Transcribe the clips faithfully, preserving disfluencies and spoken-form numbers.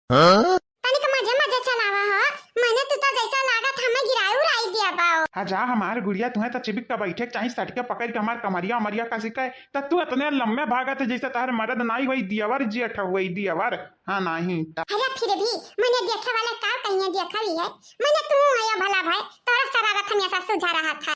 हाँ? तनिक मजे मजे चलावा हो, मने तू तो जैसा लागत हमें गिराई उड़ाई दिया बाओ। हाँ जा हमार गुड़िया, तुहें तो चिबिक के बैठे के चाही, सटके पकड़ के हमार कमरिया उमरिया कसी के, त तू इतने लम्बे भागत है जैसे तहर मरद नाई होई, दियवर जेठ होई, दियवर। हाँ, नाही त। अरे फिर भी मने देखे वाले का कहिए देखा भी है, मने तू है भला भाई, तोरा शरारत हमेशा सुझा रहा था।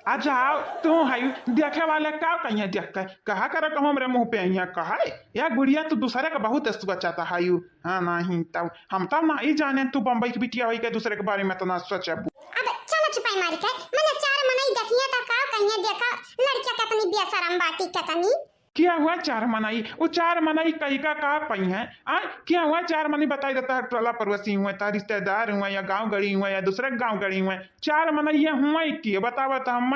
आ जाओ, तू है देखे वाले का कहिए देख के, कहा कर कहूँ हमरे मुँह पे अइहे कहे, या गुड़िया तू दूसरे के बहुत सोचत है। हाँ, नाही तब हम तब नाही जाने तू बम्बई के बिटिया होई के दूसरे के बारे में इतना सोचबू। अब चलो चुपाई मारी के, मने चार मनई देखिए तो का कहिए देखा, लड़किया कितनी बेशरम बाटी कितनी। क्या हुआ चार मनई? वो चार मनई कही का का पइहे? आ, क्या हुआ चार मनई बताई देता है, टोला पड़ोसी हुए, ता रिश्तेदार हुए, या गाँव गड़ी हुए, या दूसरे गाँव गड़ी हुए, चार मनई ये हुए की बतावा तो हम।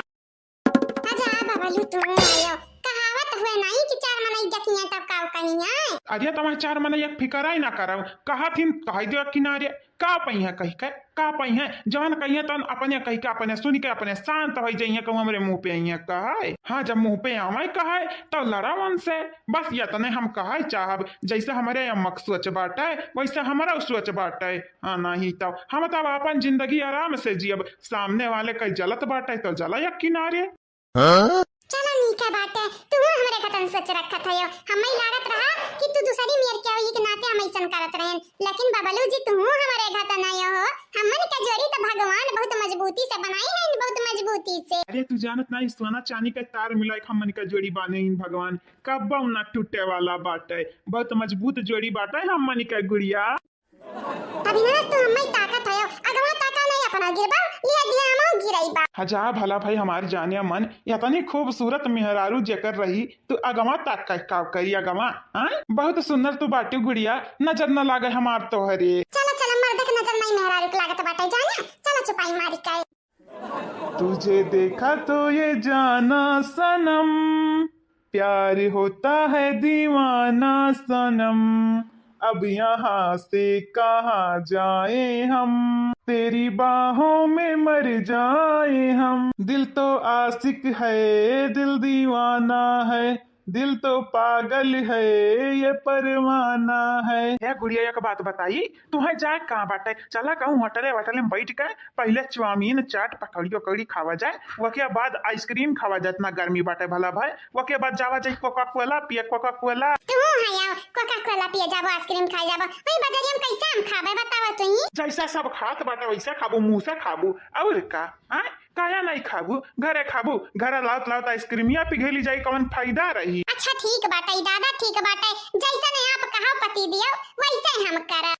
अच्छा बबलू तू आयो, कहावत हुए नहीं कि चार मनई देखिए तब का कहिए। अरे तुम्हें चार मनई एक फिकर ही ना करब, कहा थी कह दियो किनारे। का पइहे कहि के, का पइहे, जवन कहिए तवन अपने कहि के, अपने सुनि के, अपने शांत होइ जइहे, कहूँ हमरे मुँह पे अइहे कहे। हाँ, जब मुँह पे आवे कहे, तब लड़ा उनसे। बस यतने हम कहे चाहब, जैसे हमरे अम्मा के सोच बाटे, वैसे हमरा सोच बाटे। हाँ, नाही तब हम तब अपन जिंदगी आराम से जियब, सामने वाले कहीं जलत बाटे तो जला एक किनारे। हाँ? चला नीक है बाटे, तू हमरे खतन सोच रखत हयो। हमें लागत रहा कि तू दूसरी मेर के होई के नाते हम ऐसन करत रहेन, लेकिन बबलू जी तू हमरे खतन आयो हो। हमन के जोड़ी तो भगवान बहुत मजबूती से बनाई है, बहुत मजबूती से। अरे तू जानत नाही, सोना चांदी के तार मिलाई के हमन के जोड़ी बाने इन भगवान, कब्बो ना टूटे वाला बाटे, बहुत मजबूत जोड़ी बाटे हमन के गुड़िया। अविनाश, तू हम्मे ताकत हयो, अगवा ताका नहीं अपना गिरबा, लिया दिया हमहू गिरई बा। हजा भला भाई हमार जाने मन, यतनी खूबसूरत मेहरारू जेकर रही, तू अगवा ताक का काव करी अगवा, हाँ? बहुत सुंदर तू बाटू गुड़िया, नजर न लागे हमार तोहरे। चला, चला, मर्द के नजर नहीं मेहरारू के लागत बाटे जाने, चला चुपाई मारी के। तुझे देखा तो ये जाना सनम, प्यार होता है दीवाना सनम, अब यहाँ से कहाँ जाए हम, तेरी बाहों में मर जाए हम। दिल तो आशिक है, दिल दीवाना है, दिल तो पागल है, ये परवाना है। हे गुड़िया, एक बात बताई, तुहें जाए कहाँ बाटे? चला कहूँ होटले वोटले में बैठ के पहिले चाउमीन, चाट, पकौड़ी वकौड़ी खावा जाए, वके बाद आइसक्रीम खावा जाए, इतना गर्मी बाटे भला भाई, वके बाद जावा जाए कोका कोला पिए, कोका कोला। तू है आओ, कोका कोला पिए जाबो, आइसक्रीम खाए जाबो, वही बजरिया में कैसे हम खाबे बतावा तू ही? जैसा सब खात बाटे वैसा खाबू, मुँह से खाबू, और का? हाँ? काया नहीं खाबू, घरे खाबू, घरे लावत लावत आइसक्रीमिया पिघली जाई, कौन फायदा रही? अच्छा ठीक बाटे दादा, ठीक बाटे, जैसे नहीं आप कहा पति दियो वैसे हम करब।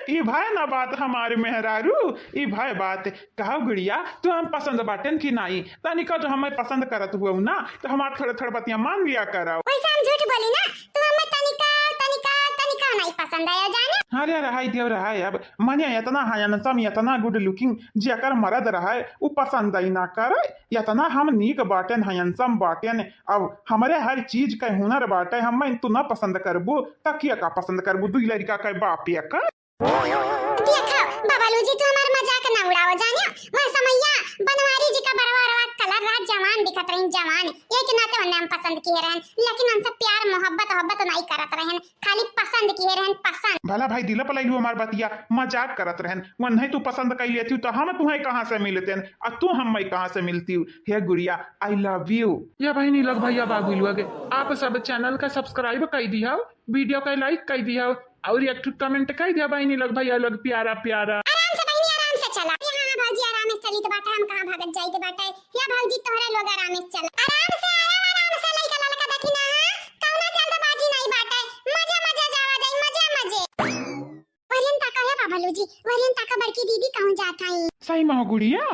ई भाई ना बात हमारे मेहरारू, ई भाई बात। कहा गुड़िया, तू हम पसंद बाटेन कि नाई? तनिका तो हमें पसंद करत हुआ ना, तो हमार थोड़े थोड़े बतिया मान लिया करो। वैसे हम झूठ बोली ना, तू हमें तनिका, तनिका, तनिका नाई पसंद आयो जाने। अरे रहाई दियो रहाई, अब मने इतना handsome, इतना good looking, जेकर मरद रहे, उ पसंद ही ना करे। इतना हम नीक बाटेन, handsome बाटेन, अब हमरे हर चीज के हुनर बाटे, हम तू ना पसंद करबू, त के का पसंद करबू? दुई लड़का के बाप एक। देखो, बबलू जी, तू हमार मजाक ना उड़ाओ, जानियो। वह समैया बनवारी जी का बरवा रवा कलर रहा, जवान दिखत रही, जवान। यही के नाते उन्हें हम पसंद किए रहन, लेकिन उनसे प्यार, मोहब्बत, मोहब्बत नहीं करत रहन, खाली पसंद किए रहन, पसंद। भला भाई, दिल पर लैलू हमार बतिया, मजाक करत रहन। वन्हे तू पसंद कर लेती तो हम तुम्हें कहाँ से मिलते हैं, और तू हमें कहाँ से मिलती हो? हे गुड़िया, I love you। या भाई नीलक भैया बाबू लोग, आप सब channel का subscribe कर दिया, video का like कर दिया, और एक ठो comment कह दिया बहिनी लोग, भैया लोग, प्यारा प्यारा। आराम से बहिनी, आराम से चला। ए हाँ, हाँ भौजी, आराम से चली तो बाटे, हम कहाँ भागत जाई तो बाटे। या भौजी, तोहरे लोग आराम से चला। आराम से आया, आराम से लइका ललका देखी ना, हाँ? कौनो जल्दबाजी नहीं बाटे। मजे मजे जावा जाई, मजे मजे। वरियन ताका है बाबलू जी, वरियन ताका बड़की दीदी कहूँ जात आई। सही में हो गुड़िया?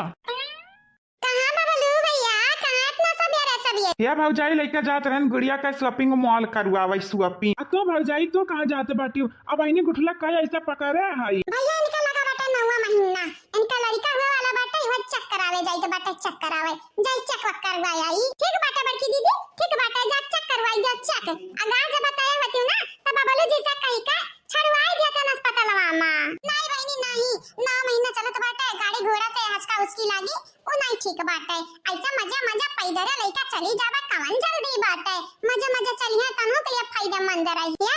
कहाँ बबलू भैया, कहाँ इतना सबेरे सबेरे? या भौजाई लइका जात रहन गुड़िया का shopping mall करवावे shopping। आ तो भौजाई तू कहाँ जात बाटी? अब अहिनी गुठला का ऐसा पकड़े हई? भैया इनका लगा बाटे नौवा महीना, इनका लड़का हुए वाला बाटे, वह check करावे जाई तो बाटे check करावे, जाई check वक करवाए आई। ठीक बाटे बड़की दीदी, ठीक बाटे, जा check करवाई जा check। आ गाँव जब बताए होती ना तो बबलू जी से कही के छड़वाई दिया था अस्पतालवा में। नहीं बहिनी नहीं, नौ महीना चलत बाटे, गाड़ी घोड़ा से हचका उचकी लागी, उ नहीं ठीक बाटे। ऐसा मजा मजा पैदल लइका चली जाबा, कवन जल्दी बाटे। मजा मजा चलिए, तनहु के लिए फायदेमंद रही।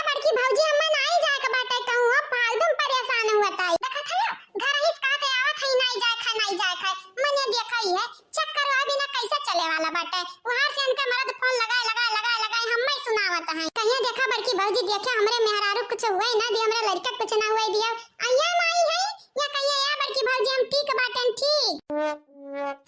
पता है। कहिया देखा बड़की भौजी, देखा हमरे मेहरारू कुछ हुए ना दिया, हमरे लड़का कुछ ना हुए दिया। अइया माई है या कहिया या बड़की भौजी हम ठीक बाटेन ठीक।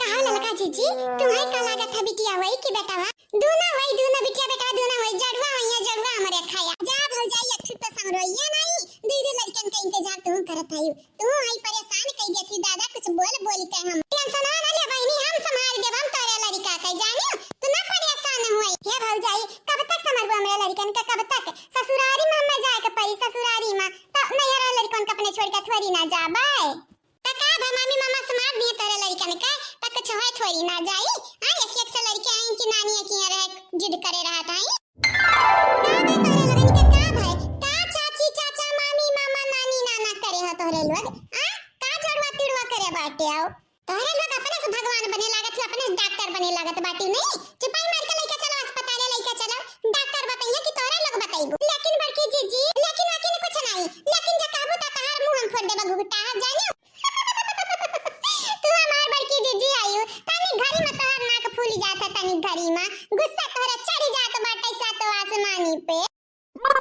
कहो ललका जीजी, तुम्हें का लागत है बिटिया वही की बेटवा? दूना वही, दूना बिटिया बेटवा दूना वही, जड़ुआ वही है, जड़ुआ हमरे खाया। जा भौजाई, एक ठो तो संगरोइया नहीं, दीदी लड़कन का इंतजार तू करत है। तू हई परेशान कई देती दादा, कुछ बोल बोल के हम। टेंशन ना ले बहिनी, हम संभाल देब, हम तोरे लड़का के जानियो, तू ना परेशान हुई। हे भौजाई, कब तक संभालबो हमरे लड़कन के, कब तक? ससुरारी में हमें जाए के पड़ी, ससुरारी में। तब नैहरा लड़कन के अपने छोड़ के थोड़ी ना जाबे। त का भा मामी मामा संभाल दिए तोरे लड़कन के, त कुछ होए थोड़ी ना जाई। हाँ, एक एक से लड़के आई कि नानी के यहाँ रहे, जिद करे रहत आई। का बे तोरे लोगन के का भय? का चाची, चाचा, मामी, मामा, नानी, नाना करे हो तोहरे लोग? आ? का जोड़वा तिड़वा करे बाटे आओ? तोहरे लोग अपने से भगवान बने लागत हो, अपने से डॉक्टर बने लागत बाटी नहीं? चिपाई मार के लइके चलो अस्पताले, लइके चलो। डॉक्टर बताइए कि तोहरे लोग बताइबो। लेकिन बड़की जीजी, लेकिन वकिन कुछ नहीं। लेकिन जे कहबो त तहार मुंह हम फोड़ देबा घुघुटा, जानियो? तू हमार बड़की जीजी आयु, तनी घरी में तोहर नाक फूल जात है, तनी घरी में गुस्सा तोहरे चढ़ जात बाटे सातों आसमानी पे। जा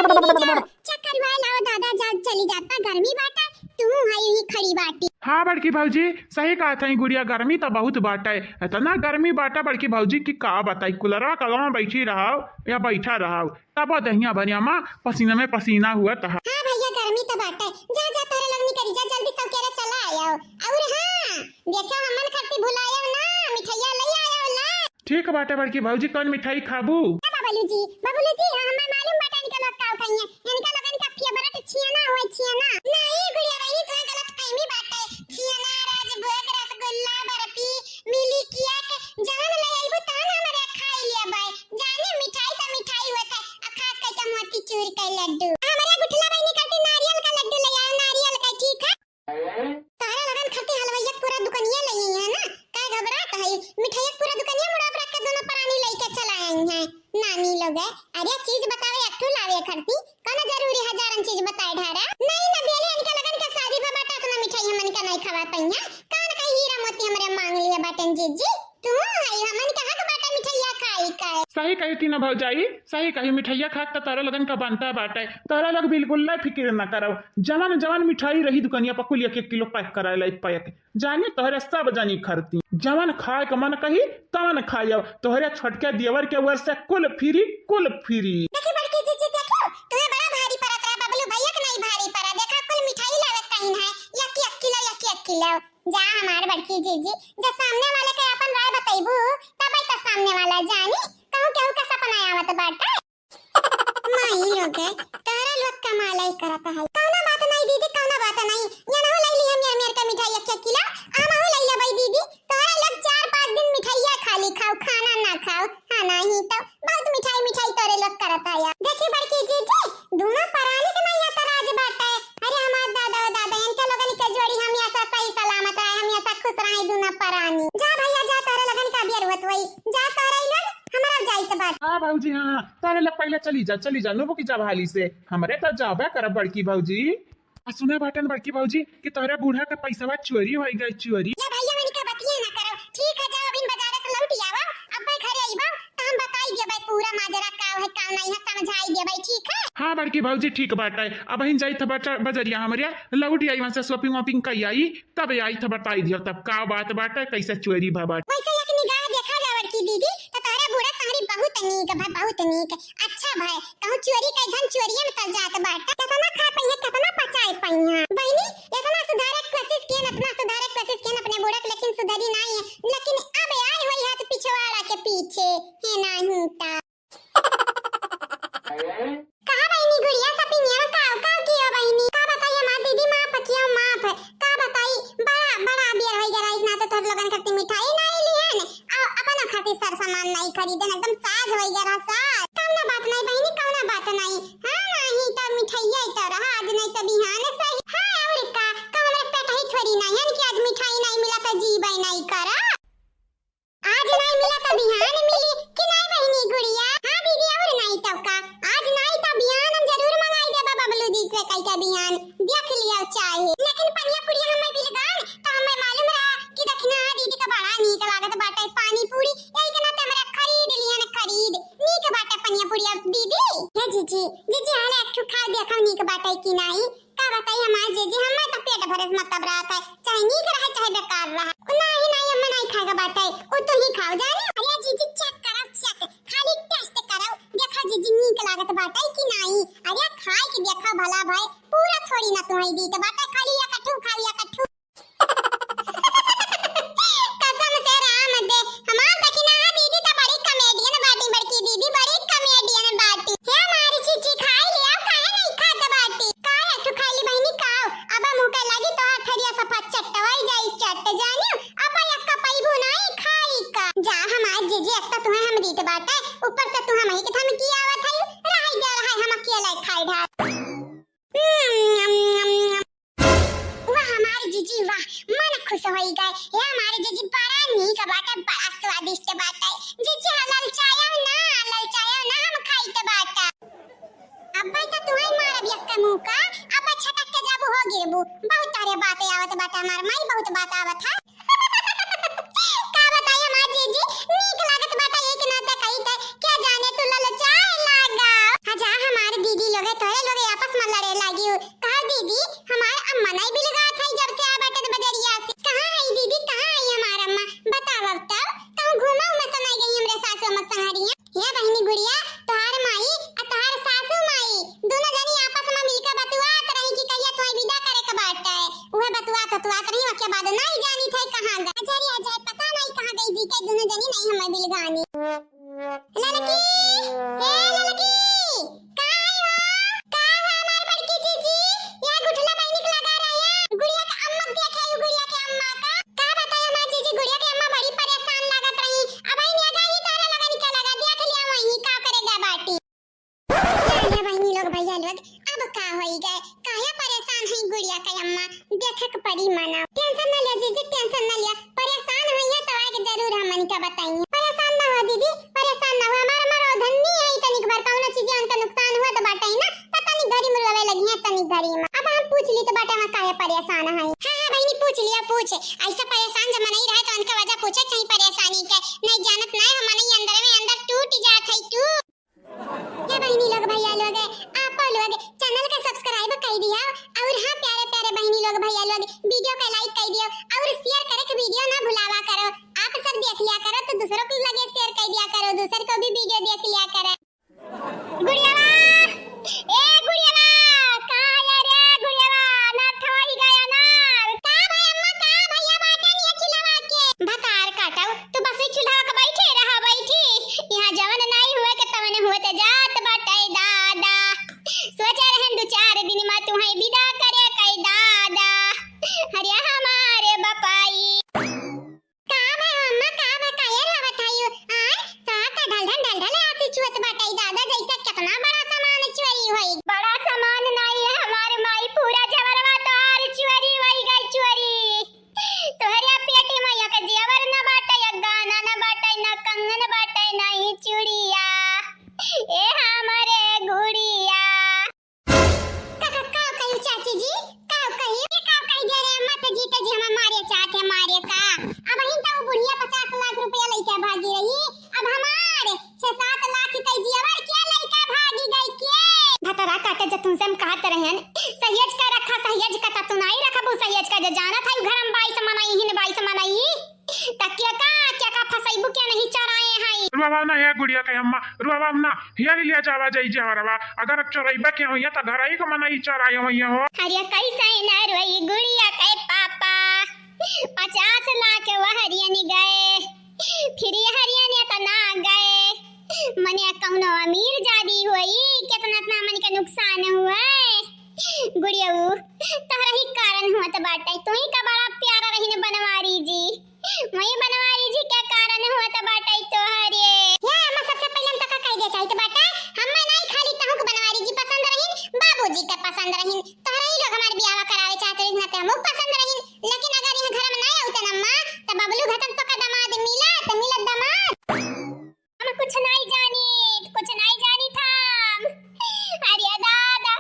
दीदी जा, चक्कर हुआ लाओ दादा, जा चली जाता, गर्मी बाटे, तू हई ही खड़ी बाटी। हाँ बड़की भौजी, सही कहत हई गुड़िया, गर्मी तो बहुत बाटे, इतना गर्मी बाटे बड़की भौजी कि का बताई, कूलरवा के आगवा बैठी रहो या बैठा रहो, तब दहिया भरिया मा पसीना में पसीना हुआ तहा। हाँ भैया, गर्मी तो बाटे। जा, जा, तोरे लोग निकरी जा, जल्दी सौकेरे चला आयो। और हाँ, देखो, हमन खातिर भुलायो ना, मिठाइया ले आयो ना। ठीक बाटे बड़की भौजी, कौन मिठाई खाबू? ए बबलू जी, बबलू जी, हाँ, हमें मालूम बाटे इनका लोग का खाइए। इनका लोगन का फेवरेट छियाना होए, छियाना। नहीं गुड़िया बहिनी, तुम्हें गलत फहमी बाटे। छियाना, राजभोग, रसगुल्ला, बर्फी, मिली केक, जवन ले आइबू तवन हमरे खाई लेबै। जाने मिठाई त मिठाई होत है, आ खास करके मोतीचूर के लड्डू। हमरे गुठला बहिनी खातिर नारियल का लड्डू ले आओ, नारियल का, ठीक है? तोहरे लगन खातिर हलवैया पूरा दुकनिया ले आई है ना, काहे घबरात है? मिठाइया पूरा दुकनिया मुड़ा पर रख के दोनों परानी लेके चला आई है नानी लोग। अरे चीज बतावे एक ठो लावे खरती, कौनो जरूरी हजारन चीज बताए ढारा। नहीं ना बेले इनका लगन के शादी बा बाटा, इतना मिठाई हमन का नहीं खवा पइया। कान का हीरा मोती हमरे मांग लिए बाटन जीजी। तू हई, हमन के हक बाटे मिठाइया खाई का। सही कही थी ना भौजाई, सही कही, मिठाइया खाक त तोहरे लगन का बनता बाटे। तोहरे लोग बिल्कुल ना फिक्र ना करो, जवन जवन मिठाई रही दुकनिया पर कुल एक एक किलो पैक करा लाई पैक। जानी तोहरे सब जानी खरती, जवन खाए के मन कही तवन खाई। अब तोहरे छोटके देवर के ओर से कुल फ्री, कुल फ्री। देखी बड़की जीजी, देखो, तुम्हें बड़ा भारी पड़त रहा, बबलू भैया के नहीं भारी पड़ा। देखा, कुल मिठाई लावे कहीं है, एक एक किलो, एक एक किलो। जा हमार बड़की जीजी, जब सामने वाले के अपन राय बतैबू, तब तो सामने वाला जानी, कहूँ केहू का सपना आवत बाटे। माई लोग, तोहरा लोग कमाल ही करत है। कौनो बात नहीं दीदी, कौनो बात नहीं। ये ना ले ली हम यार मेर का मिठाई एक एक किलो, हम हूँ ले लेबै दीदी। तोहरा लोग चार पाँच दिन मिठाइया खाली खाओ, खाना ना खाओ। हाँ नहीं तो बहुत मिठाई मिठाई तोरे लोग करत है यार। देखी बड़की जीजी, दोनों परानी के नहीं आता राज बाटे। अरे हमार दादा ओ दादा, इनके लोगन के जोड़ी हमेशा सही सलामत रहे, हमेशा खुश रहे दोनों परानी। जा भैया जा, तोरे लोगन का बियर होत होई। जा तोरे लोग, हमरा जाइत बाटे। हाँ भौजी, हाँ, हाँ, तोरे लोग पहले चली जा, चली जा, नुबुकी जा हाली से। हमरे तो जाबे करब बड़की भौजी। आ सुना बाटन बड़की भौजी कि तोहरे बूढ़ा के पैसवा चोरी होई गए, चोरी। ये भैया मैंने का बतिया ना करो, ठीक है, जाओ अभी बाजार से लौट आवा, अब मैं घरे आईबा तो हम बताई देबै पूरा माजरा का है का नहीं है, समझाई देबै, ठीक है? हाँ बड़की भौजी, ठीक बाटे, अबहिन जाइत बचा-, बजरिया हमरे लौट आई, वहाँ से shopping वॉपिंग कई आई, तब आई तो बताई दियो तब का बात बाटे, कैसे चोरी भा बाटे। वैसे एक निगाह देखा जाए बड़की दीदी, तो तोहरे बूढ़ा सहरी बहुत नीक बा, बहुत नीक। अच्छा भाई, कहूँ चोरी का धन चोरिये में चल जात बाटे। कितना खा पइहे, कितना पचाए पइहे। बहिनी, इतना सुधारे के कोशिश किए, इतना सुधारे के कोशिश किए अपने बूढ़ा के, लेकिन सुधरी नहीं है। लेकिन अब आए हुई हाथ पिछवाड़ा के पीछे, है नहीं ता। कहा बहिनी गुड़िया सपिनिया में काव काव किया बहिनी? का बताई हमार दीदी, माफ किया माफ। का बताई, बड़ा बड़ा बियर होई गया, इतना तो तोर लोगन खातिर मिठाई नहीं लिहन, आ अपन खातिर सर सामान नहीं खरीदन, एकदम साज होई गया साज। कौनो बात नहीं बहिनी, कौनो बात नहीं। हाँ नहीं तो मिठाइया ही तो रहा, आज नहीं तो बिहान सही। हाँ और का, का हमरे पेट ही थोड़ी नहीं है कि आज मिठाई नहीं मिला तो जीबै नहीं करा। आज नाई मिला तो बिहान मिली कि नाई बहिनी गुड़िया? हाँ दीदी, और नाई तो का, आज नाई तो या दीदी, हे जीजी, जीजी, हाले एक ठो खाइ देखा नीक बाटइ कि नाहीं। का बताई हमार जीजी, हमें तो पेट भरे से मतलब रहत है, चाहे नीक रहे चाहे बेकार रहे। ओ नाहीं, नाहीं, हमें नाहीं खाए के बाटइ, ओ तू ही खाओ जाने। अरे जीजी, check करो, check, खाली test करो, देखा जीजी नीक लागत बाटइ कि नाहीं। अरे खाइ के देखा भला भाई, पूरा थोड़ी ना तुम्हें दीत बाटइ, खाली या कठू खाओ, या कठू। कसम से राम दे, हमार देखी ना दीदी तो बड़ी comedian बाटी, बड़की दीदी बड़ी comedian बाटी। हे हमारी चीची खाइ लिया, काहे नहीं खात बाटी? का है तू खाइ ली बहिनी, खाओ। अब मुँह के लगी तोहार थरिया सफा चट्ट होई जाई, चट्ट जानियो। अब यक्का पैबू नाई खाई का। जा हमार जीजी, एक तो तुम्हें हम दीत बाटे, ऊपर से तू हमही के धमकी आवत है। रहाई दे रहाई, हम अकेले खाई ढार। हम्म, यम, यम, यम। वाह हमार जीजी वाह, मन खुश होई गए। हे हमार जीजी बड़ा नीक बाटे, बड़ा स्वादिष्ट बाटे। जीजी हाँ ललचायो ना, ललचायो ना, हम खाइत बाटे। अब्बे तो तुहई मारब यक्का मुँह का, अब्बे छटक के जाबू हो गिरबू। बहुत तारे बात आवत बाटे हमार माई, बहुत बात आवत है। का बताई हमार जीजी, नीक लागत बाटे एक नाते कही के, क्या जाने तू ललचाए लागा। हाँ जा हमार दीदी लोग है, तोहरे लोग आपस में लड़े लागी। कहा दीदी, हमार अम्मा नाई बिलगात है जब से आ बाटे बजरिया से। कहाँ है दीदी, कहाँ है हमार अम्मा? बतावा तब, कहूँ घूमा उमा तो नाई गई हमरे सासू अम्मा संहरिया? हे बहिनी गुड़िया, तोहार माई आ तोहार सासू माई दुनो जनी आपस में मिलके बतुआत रही कि कहिया तोहे विदा करे के बाटे। उहे बतुआत बतुआत रही, ओके बाद नाई जानी थे कहाँ गए। अजय, अजय, पता नाई कहाँ गई जी के दुनो जनी नाई हमें बिलगानी। ललकी, ए ललकी, का है हो? का है हमार बड़की जीजी? या गुठला बहिनी के लगा रहे हैं। गुड़िया का अम्मा के देखे, यू गुड़िया के अम्मा का। का बताई हमार जीजी, गुड़िया के अम्मा बड़ी परेशान लागत रही। अब आई निया गई तारा लगा निकल लगा, देख लिया वहीं का करे गए बाटी। या, या बहिनी लोग, भैया लोग, अब का होई गए? काहे परेशान है गुड़िया के अम्मा? देखे के पड़ी मना। Tension न लिया जीजी, tension न लिया। परेशान होइया तो आके जरूर हमन का बताइए। परेशान ना हो दीदी, परेशान ना हो। हमार, हमार धन्नी है, तनिक भर कौनो चीज उनका नुकसान हुआ तो बाटे ना, तो तनिक घरी में रोवे लगी है, तनिक घरी में। अब हम पूछ ली तो बाटे में काहे परेशान है। हाँ, हाँ बहिनी, पूछ लिया, पूछ। ऐसा परेशान जब मनई रहे तो उनका वजह पूछे चाहिए परेशानी के। नहीं जानत ना है, मनई अंदर में अंदर टूट जात है, टूट। हे बहिनी लोग, भैया लोग, आप लोग channel का subscribe कर दिया और हाँ प्यारे प्यारे बहिनी लोग, भैया लोग, video का like कर दियो और share करे के video ना भुलावा करो। आप सब देख लिया करो तो दूसरों को लगे share कर दिया करो, दूसर को भी video देख लिया करे। गुड़ियावा, ए गुड़ियावा, कहाँ है रे गुड़ियावा? ना थोड़ी गया ना। का भाई अम्मा, का भैया बाटे निया चूल्हा के? भतार काटव, तू बस ई चूल्हा के बैठे रहा, बैठी। यहाँ जवन नाई हुए के तवन होत जात बाटे दादा। सोचे रहन दू चार दिन में तुहैं विदा करे के दादा। अरे हमारे बपाई। का बा अम्मा, का बा, काहे रोवत हयू? आय, साथ ढलढल ढलढल आंसू चुअत बाटे दादा, जैसे कितना बड़ा सामान चोरी होई। बड़ा सामान नाई है हमार माई, पूरा जवरवा तोहार चोरी होई गई, चोरी। तोहरे पेटी में एक जेवर न बाटे, एक गाना न बाटे, न कंगन बाटे, न ही चूड़िया। ए हमरे गुड़िया। का, का, का कही चाची जी? का कही? ये का कही दे रे? मत जीते जी हमें मारे चाहते, मारे का? अब ही तो बुढ़िया पचास लाख रुपया लेके भागी रही, अब हमारे छह सात लाख कही जी, हमारे क्या लड़का भागी गई के? भतरा काटे जब तुमसे हम कहत रहन, सहेज का रखा, सहेज का ता तू नाई रखबू, सहेज का जे जानत है घर में बाईस मनई, हिन बाईस मनई। त के का, के का फसैबू के नहीं चराए हई? रुआवा ना हे गुड़िया के अम्मा, रुआवा ना, हिया ले लिया जावा जाई जेवरवा, अगर चोरैबा के होइया त घरई के मनई चराए होइया हो। अरे कैसे न रोई गुड़िया के पापा, पचास लाख वहरियन गए, फिर हरियन इतना गए, मने कौनो अमीर जादी होई, कितना इतना मन के नुकसान हुए। गुड़िया, तोहरा ही कारण हुआ त बाटे, तू ही का बड़ा प्यारा रही न बनवारी जी। वही बनवारी जी के कारण हुआ त बाटे तोहरे। हे अम्मा, सबसे पहिले हम तका कह दे चाहित बाटे, हम्मे नाई खाली तहूँ के बनवारी जी पसंद रहिन, बाबूजी के पसंद रहिन, तोहरा ही लोग हमार बियाह करावे चाहत रहिन, ना ते हमहू पसंद रहिन। लेकिन अगर यहाँ घर में नाई आउतन अम्मा, त बबलू घटन तोका दामाद मिला, त मिला दामाद। हम कुछ नाई जानी, कुछ नाई जानी था। अरे दादा,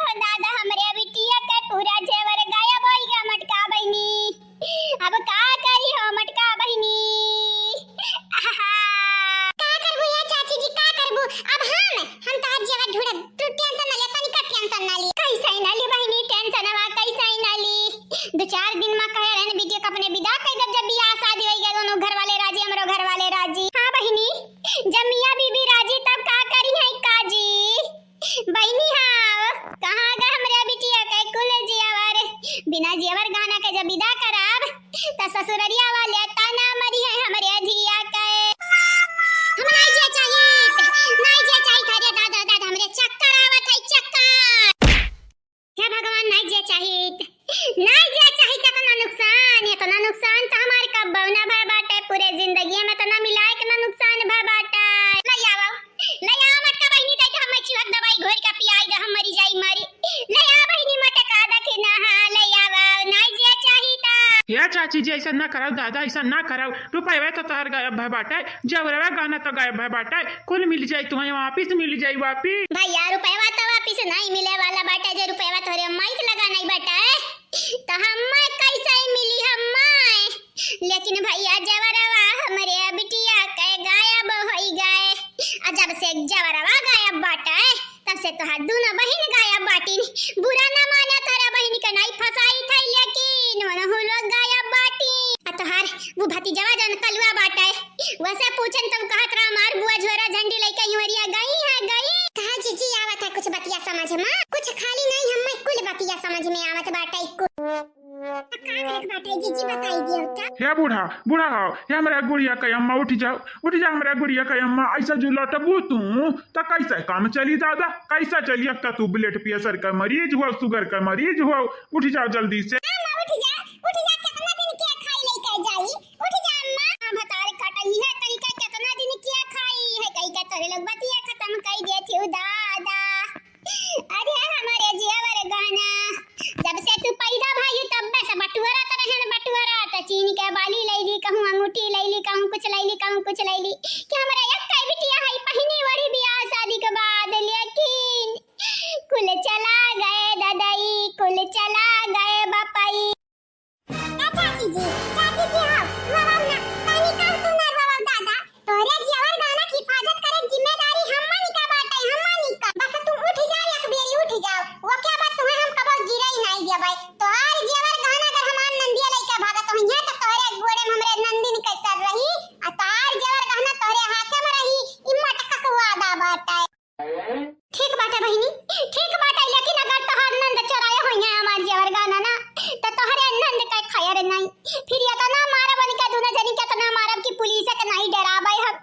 ससुररिया वाले ताना मरी है हमरे धिया के। हम नाई जिया चाहित, नाई जिया चाहित, अरे दादा, दादा, हमरे चक्कर आवत है, चक्कर। हे भगवान, नाई जिया चाहित, नाई जिया चाहित, इतना नुकसान, इतना नुकसान तो हमार कब्बो ना भय बाटे, पूरे जिंदगी में इतना मिलाए के ना नुकसान भय बाटे। ले आवा, ले आवा मोटका बहिनी, दे दे हमें चिवक दवाई घोर के पियाई दे, हम मरी जाई मरी। ले आवा बहिनी मोटका दखिना, हाँ, ले आवा, नाई जिया चाहित। हे चाची जी, ऐसा ना कराओ दादा, ऐसा ना कराओ, रुपया तो तोहर गायब भय बाटे, जेवरवा गहना तो गायब भय बाटे, कुल मिल जाई तुम्हें वापिस, मिल जाई वापिस। भैया, रुपया तो वापिस नहीं मिले वाला बाटे, जे रुपया तोहरे माई के लगा नहीं बाटे, तो हम्मा कैसे मिली हम्मा? लेकिन भैया, जेवरवा हमरे बिटिया के गायब होई गए, आ जब से जेवरवा गायब बाटे, तब से तोहार दुनो बहिन गायब बाटिन। बुरा ना माने, तोहरा बहिन के नाई फसाई थई, लेकिन वनहु लोग गायब बाटिन। आ तोहार वो भतीजवा जौन कलुआ बाटे, वसे पूछन तब कहत रहा, "हमार बुआ झोरा झंडी लइके इहवरिया गई है, गई।" कहा जीजी, आवत है कुछ बतिया समझ में, कुछ खाली नहीं, हम्मे कुल बतिया समझ में आवत बाटे कुल। अब का करे के बाटे जीजी, बताई दियो तो। हे बूढ़ा, बूढ़ा हो, हे हमरा गुड़िया के अम्मा, उठ जाओ, उठ जाओ हमरा गुड़िया के अम्मा, ऐसा जो लटबू तू, तो कैसे काम चली दादा, कैसे चली? अक्का तू blood pressure का मरीज हो, sugar का मरीज हो, उठ जाओ जल्दी से। अम्मा उठ जा, उठ जा, कितना दिन के खाई लेके जाई, उठ जा अम्मा। हाँ, भतार कटई है, कहीं का कितना दिन के खाई है, कहीं का तोरे लोग बतिया खत्म कर देती हो दादा। अरे हमरे जेवर गहना, जब से तू पैदा भई तब से बटुअरा त रहन बटुअरा, त चीनी के बाली लैली, कहूँ अंगूठी लैली, कहूँ कुछ लैली, कहूँ कुछ लैली, कि हमरा एक कई बिटिया है पहिनी वरी बियाह शादी के बाद, लेकिन कुल चला गए ददई, कुल चला गए बपई। ए चाची जी, चाची जी, आओ, रोवो ना, तनी का तू ना रोवो दादा, तोहरे जेवर गहना की हिफाजत करे के जिम्मेदारी हम्मनी का बाटे, हम्मनी का। बस तू उठ जा, एक बेरी उठ जाओ, ओके बाद तुम्हें हम कबो गिरे ही नहीं देबै। तोहार जेवर गहना अगर हमार नंदिया लइके भागत होइहें, तो तोहरे गोड़े में हमरे नंदिन के सर रही, आ तोहार जेवर गहना तोहरे हाथे में रही, ई मटका के वादा बाटे। ठीक बाटे बहिनी, ठीक बाटे, लेकिन अगर तोहार नंद चोराए होइहें हमार जेवर गहना ना, तो तोहरे नंद के खैर नहीं। फिर इतना मारब उनके दुनो जनी के, इतना मारब कि पुलिस के नहीं डराबै हम।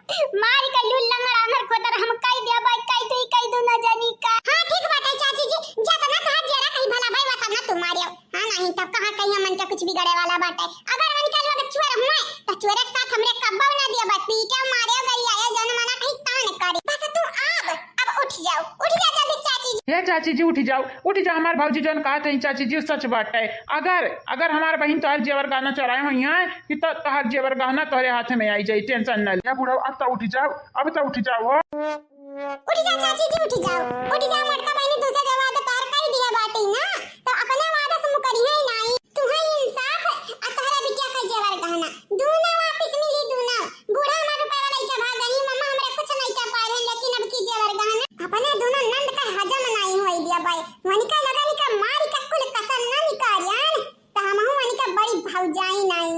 मार के लुल्लंगर आंधर खोतर हम कई देबै, कई दुई, कई दुनो जनी का। हाँ, ठीक बाटे चाची जी, जतना तोहार जेरा कहीं भला भाई, वतना तू मारियो। हाँ, नहीं तब कहाँ कहीं हमन के कुछ बिगड़े वाला बाटे। अगर हमन के लोग चोर हुए, तो चोरे के साथ हमरे कब्बो ना दिया बात, पीटे मारे गरियाए जन मना कहीं तान करे। बस तू अब, अब उठ जाओ, उठ जा जल्दी चाची जी। हे चाची जी, उठ जाओ, उठ जाओ, हमार भौजी जौन कहत है चाची जी, सच बाटे। अगर, अगर हमार बहिन तोहार जेवर गहना चोराए होइहें, कि तो तोहार जेवर गहना तोहरे हाथ में आई जाई, tension न ले। या बुढ़ऊ, अब तो उठ जाओ, अब तो उठ जाओ हो। उठ जा चाची जी, उठ जाओ, उठ जा, मोटका बहिनी दूसरा जवाब तोहार कई दिया बाटी ना, तो अपने वादा से मुकरिहे नाई। तुहे इंसाफ आ तोहरा बिटिया का जेवर गहना, दूना वापिस मिली, दूना। बूढ़ा हमार रुपया लइके भाग गई, मम्मा हमरा कुछ नहीं कर पाए हैं, लेकिन अब की जेवर गहना अपने दूना नंद का हजम नाई होई दिया बाई। वनिका लगा निका मारी का कुल कसर ना निकारियान, त हमहू वनिका बड़ी भौजाई नाई।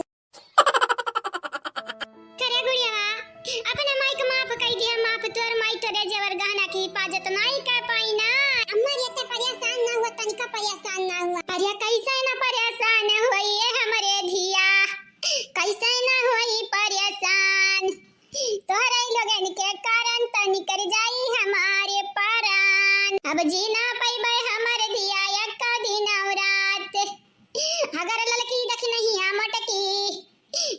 करे गुड़िया, अपने माई के माफ कई दिया, माफ। तोर माई तोरे जेवर गहना की हिफाजत नाई कर पाई ना। अम्मा, ये तो परेशान ना हुआ, तनिका परेशान ना हुआ। अरे कैसे ना परेशान होई ये हमरे धिया, कैसे ना होई परेशान। तोहरे लोगन के कारण त निकर जाई हमारे परान। अब जी ना पइबे हमर धिया एको दिन और रात। अगर ललकी दखिनहिया मोटकी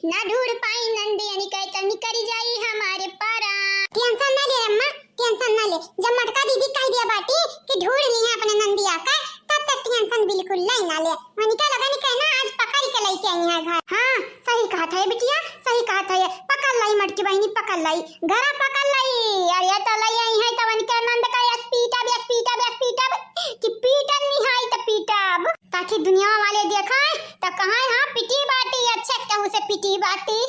ना ढूंढ पाई नंदियन के, त निकर जाई हमारे परान। Tension ना ले अम्मा, tension ना ले। जब मोटका दीदी कह दिया बाटी कि ढूंढ ली है अपने नंदिया का, तब तक tension बिल्कुल ले ना ले। वनिका लगन के ना आज पकड़ के लइके आई है घर। हाँ, सही कहत है बिटिया, सही कहत है। पकड़ लाई मोटकी बहिनी, पकड़ लाई, घरा पकड़ लाई। अरे तो लई आई है तो वनिका नंद का यस पीटब, यस पीटब, यस पीटब, कि पीटन निहाई तो पीटब। ताकि दुनिया वाले देखाए तो कहाँ हाँ पिटी बाटी, अच्छे से कहूँ से पिटी बाटी।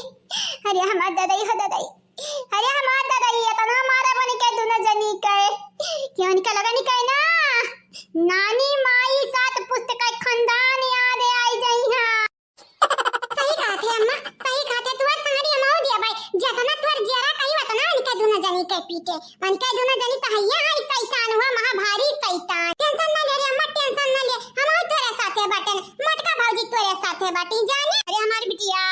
अरे हमार ददई हो ददई, अरे हमार ददई, इतना मारा बन के दुनो जनी के, कि उनके लगन के ना, नानी माई सात पुस्त का खानदान याद आई जाई हाँ। सही कहत है अम्मा, सही कहत है। तुहर संगड़ी हम दिया भाई, जतना तुहर जियरा कही वतना इनके दुनो जनी के पीटे। उनके दुनो जनी तो हैया है शैतान हुआ, महा भारी शैतान। Tension ना ले रे अम्मा, tension ना ले, हम तोरे साथे बाटेन, मोटका भौजी तोरे साथे बाटी जाने। अरे हमार बिटिया,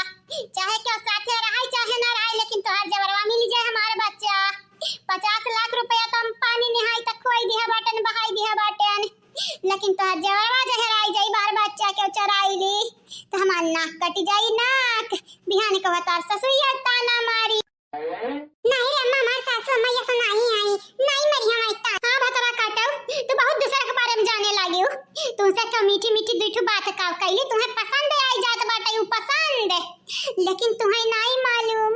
मीठी मीठी दुइ ठो बात का कइली, तुहैं पसंद आई जात बाटे, उ पसंद, लेकिन तुहैं नाई मालूम,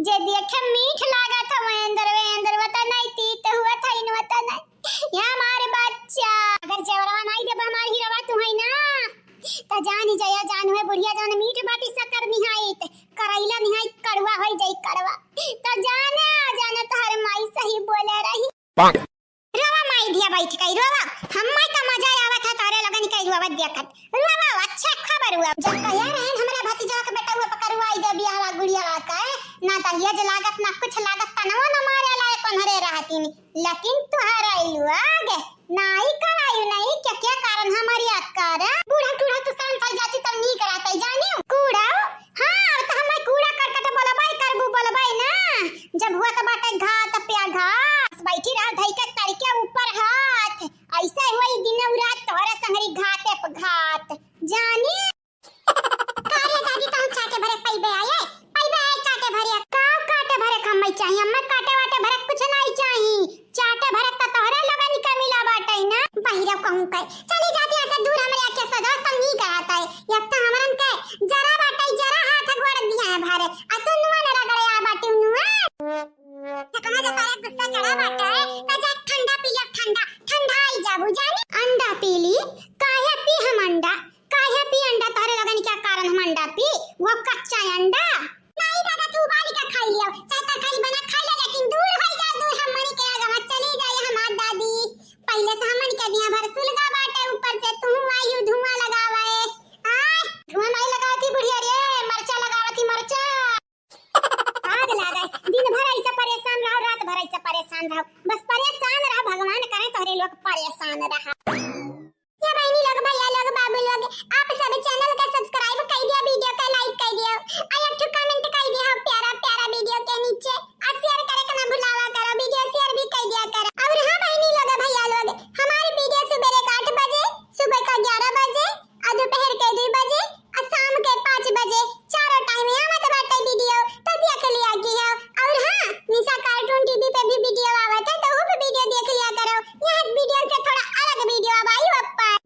जे देखे मीठ लागत हवे अंदर, वे अंदर वता नाई तीत हुआ था, इन वता नाई। या हमार बच्चा, अगर जेवरवा नाई देबा हमार हीरवा तुहैं ना, त जानी जया जानू है बुढ़िया जौन मीठ बाटी शक्कर निहाइत, करैला निहाइत कड़वा होई जाई कड़वा। त जाने आ जाने तोहर माई सही बोले रही। रोवा माई धिया बैठ गई, रोवा। हम्मै का मजा आवत है तोहरे लोगन के रोवा देखत। रोवा, अच्छा खबर हुआ। जब कहे रहन हमरा भतीजवा के बेटा हुआ पकड़वाई दे बियाहवा गुड़ियावा के, ना दहेज लागत, ना कुछ लागत, तनवा न मारे लायक ओन्हरे रहतीन। लेकिन तोहरे लोग नाई करायु नाई, क्या, क्या कारण हमारी अक्कर? बूढ़ा टूढ़ा तो शांत हो जाती तब नीक रहता, जानियो। कूड़ा हाँ, अब त हम्मै कूड़ा करकट बोलबै करबू, बोलबै ना। जब हुआ त बाटे घात पे आघात, बैठी रह धई के तर के ऊपर हाथ। ऐसे हुई दिनौ रात तोहरे संगरी घाते पे घात। जानी? का रे दादी, तहूँ चाटे भरे पइबे आए? पइबे आए चाटे भरे? का काटे भरे हम्मै चाहिए? हम्मै काटे वाटे भरे कुछ नाई चाहिए। चाटे भरत त तोहरे लोगन के मिला बाटइ ना, बहिरव कहूँ के। चली जाती यहाँ से दूर, हमरे आँखे से दोस्त हम नहीं करात है। एक त हमरन के जरा बाटइ, जरा हाथ गोड़ दिया है भरे। आ तू नुआ न रगड़े आ बाटी नुआ। त कहाँ जा तोरे गुस्सा चढ़ा बाटइ, त जा ठंडा पी ले, ठंडा, ठंडा आई जाबू जानी। अंडा पी ली, काहे पी हम अंडा? काहे पी अंडा? तोहरे लोगन के कारण हम अंडा पी, वो कच्चा अंडा। नाई दादा, तू उबाल के खाई लियो, चाहे तरकारी बना खाई ले, लेकिन दूर होई जा, दूर हमनी के आगे मत चली जाए हमार दादी। पहले से हमन के दिया भर सुलगा बाटे, ऊपर से तू आयु धुआं लगावे। आय, धुआं नाई लगावती बुढ़िया रे, मरचा लगावती मरचा। आग लागे, दिन भर ऐसा परेशान रहो, रात भर ऐसा परेशान रहो, बस परेशान रहो, भगवान करे तोहरे लोग परेशान रहा। या बहिनी लोग, भैया लोग, बाबू लोग, आप सब channel के subscribe कइ दिया, video के like कइ दिया, आ एक ठो comment कइ दिया प्यारा प्यारा video के नीचे, आ share करे के ना भुलावा करो, video share भी कइ दिया करो। और हाँ बहिनी लोग, भैया लोग, हमारे video सुबह के आठ बजे, सुबह का ग्यारह बजे, आ दोपहर के दो बजे, आ शाम के पाँच बजे, चारों time आवत बाटे video, तो देख लिया कीहो। और हाँ, निशा cartoon TV पे भी video आवत है, तो वो भी video देख लिया करो। यह video से थोड़ा अलग video अब आई ऊपर।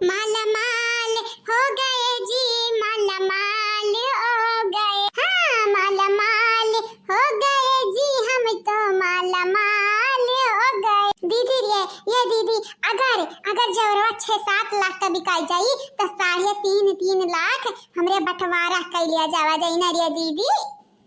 माला माल हो गए जी, माला माल हो गए। हाँ, माला माल हो गए जी, हम तो माला माल हो गए। दीदी रे, ये दीदी, अगर, अगर जेवरवा छह सात लाख का बिकाई जाई, तो साढ़े तीन, तीन लाख हमरे बंटवारा कइ लिया जावा जाई ना रे दीदी।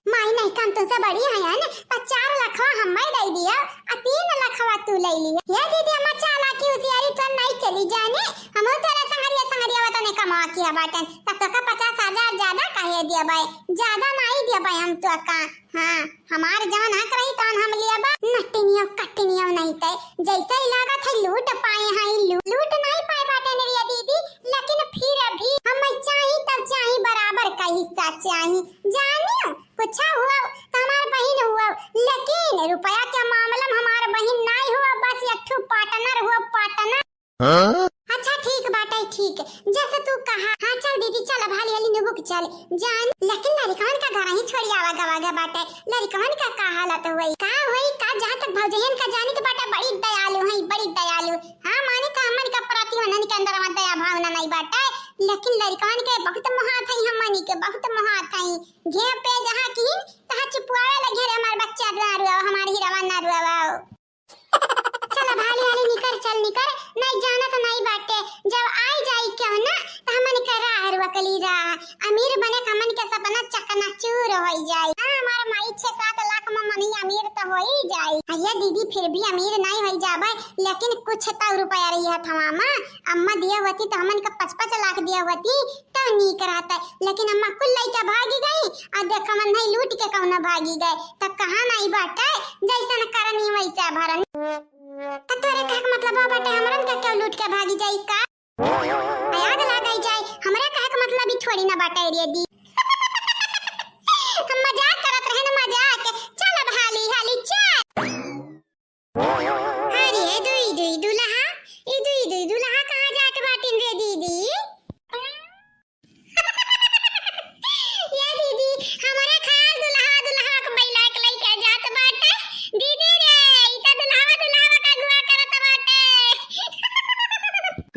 माई नहीं, हम तुमसे बड़ी हयन, तो चार लखवा हम्मै दइ दिया, आ तीन लखवा तू लइ लिया। ये दीदी, हम चालाकी होशियारी तो नहीं चली जाने, हम तोरा संगरिया, संगरिया वतने कमा किया बाटन, तब तो का पचास हजार ज्यादा काहे दिया बाई, ज्यादा नहीं दिया बाई हम तो का। हाँ, हमार जवन हक रही तवन हम लिया बा, नटिनियो कटिनियो नहीं तय, जैसे ही लागत है लूट पाए हैं, लू-, लूट नहीं पाए बाटे निरिया दीदी, लेकिन फिर भी हम चाही तब चाही, बराबर का हिस्सा चाही। जानियो, कुछ हुआ तो हमार बहिन हुआ, लेकिन रुपया के मामला में हमार बहिन नहीं हुआ, बस एक ठो partner हुआ, partner। हाँ? अच्छा ठीक बाटे, ठीक, जैसे तू कहा। हाँ चल दीदी, चल अब हाली हाली नुबुक चल जान, लेकिन लड़िकवन का घर ही छोड़ी आवा गवा गया बाटे, लड़िकवन का का हालत हुई, का हुई, का जहाँ तक भौजैयन का जानी के बाटे, बड़ी दयालु है, बड़ी दयालु। हाँ माने तो हमन का प्रति उन्हन के अंदर में दया भावना नहीं बाटे, लेकिन लड़िकवन के बहुत मोहात है, हमनी के बहुत मोहात है। घे पे जहाँ की तहाँ चुपवावे लगे रे, हमार बच्चा ना रुआओ, हमार हीरावा ना रुआओ। चल अब हाली हाली निकर, चल निकर, नहीं जाना तो नहीं बाटे, जब आई जाई क्यों ना, तो हमन के राह रुकली राह, अमीर बने के हमन के सपना चकनाचूर होई जाई। हाँ, हमार माई छह सात लाख में मनी अमीर तो होई जाई। अये दीदी, फिर भी अमीर नहीं होई जाबे, लेकिन कुछ तो रुपया रही है थवा में, अम्मा दिया होती तो हमन के पाँच पाँच लाख दिया होती, तो नीक रहते, लेकिन अम्मा कुल लइका भागी गई, आ देख हमन नहीं लूट के कौनो भागी गए, तब कहाँ नहीं बाटे, जैसन करनी वैसा भरन। तो तोरे कहे के मतलब बा बाटे हमरन का क्यों लूट के भागी जाई का? आग लाग जाए, हमरा कहे के मतलब ई थोड़ी ना बाटे रे दी। हम मजाक करत रहे ना, मजाक। चल अब हाली हाली चल। अरे दुई दुई दुल्हा, ई दुई दुई दुल्हा कहाँ जात बाटिन रे दीदी? ये दीदी, हमारे ख्याल दुल्हा दुल्हा के बैला के लइके जात बाटे। दीदी रे, ई त दुल्हा दुल्हा का अगुआ करत बाटे।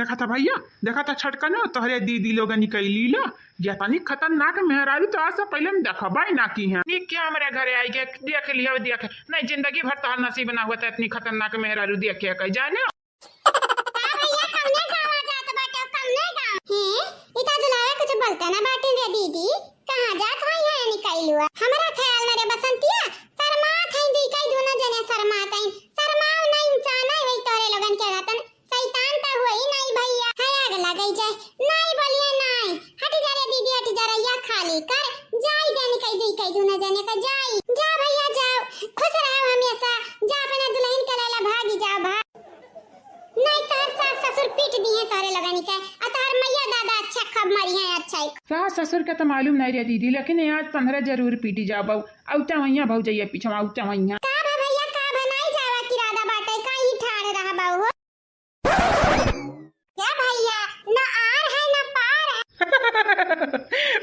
देखा था भैया, देखा था छटकनो, तोहरे दीदी लोगन निकली ला। या तनी खतरनाक मेहरारू तो आज से पहले हम देखबा ही ना की हैं। नी क्या हमरे घरे आई के देख लिया, देख नहीं, जिंदगी भर तोहर नसीब ना हुआ था इतनी खतरनाक मेहरारू देखे के, जाने। का भैया, कौने गाँव जात बाटे, कौने गाँव? हैं, ई तो दुलारा कुछ बोलते ना बाटे रे दीदी। कहाँ जात हई है निकलुआ? हमरा ख्याल में रे बसंतिया, शर्मात हई, दी कई दूनो जने शर्मात हई। शर्माओ ना इंसान है, वही तोरे लोगन के रहतन। शैतान तो हुई नहीं भैया, है आग लगई जाए। नहीं बोलिए नहीं, हट जा रे दीदी, हट जा रे, या खाली कर। जाई दे निकल दी कई दूनो जने का, जाई। जा भैया जाओ, खुश रहो हमेशा। जा अपने दुल्हन के लेला भागी जाओ, भाग। नहीं तोहर सास ससुर पीट दिए तोहरे लोगन के, आ तोहर मैया दादा अच्छा खूब मरी है, अच्छा ही। सास ससुर का तो मालूम नहीं रे दीदी, लेकिन आज तोहरा जरूर पीटी जाबो। औते वहिया भौजैया पीछे औते वहिया। का भा भैया, का भा, नहीं जावा किरादा बाटे, का ही ठाड़ रहबो हो? या भैया, न आर है न पार है।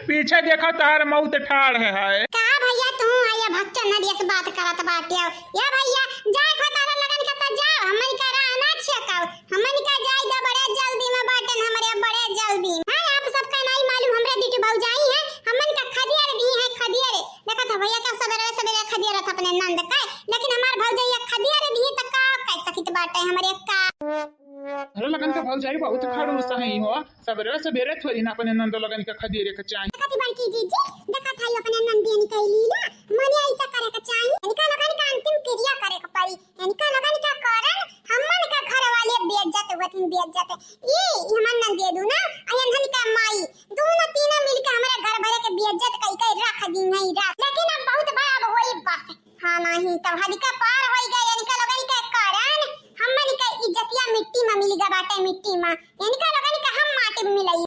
पीछे देखो तोहर मौत ठाड़ है। का भैया तू आया भक्चन नदिया से बात करत बाटे हो। या भैया, जाए खो तोहरे लोगन के तो जाओ, हमन का राह ना छियकाओ। हमन का जाई दा बड़े जल्दी में बाटन, हमरे बड़े जल्दी में। हाँ, आप सबका नहीं मालूम, हमरे दीठू भौजाई है, हमन का खदियर दी है, खदियर। देखा था भैया का सबेरे सबेरे खदियर था अपने नंद का, लेकिन हमार भौजैया खदियर दी तो का कह सकित बाटे हमरे का। अरे लगन का भौजाई बहुत खड़ूस है हो, सबेरे सबेरे थोड़ी ना अपने नंद लगन का खदियर के चाही। देखा थी बड़की जीजी, देखा था अपने नंदियन के लीला, मने ऐसा करे के चाही, इनका लगन का अंतिम क्रिया करे के पड़ी। इनका लोगन का कारण हमन का घर वाले बेइज्जत हुआ थीं, बेइज्जत। ई हमन नंदिया दूना, आ इन्हन का माई, दूनो तीनों मिलके हमरे घर भरे के बेइज्जत कई के रख दी नहीं रात। लेकिन अब बहुत बा, अब होई बस। हाँ, नहीं तो हद का पार होई गए। इनका लोगन के कारण हमन के इज्जतिया मिट्टी में मिल गए बाटे, मिट्टी में। इनका लोगन के हम माटी में मिलई।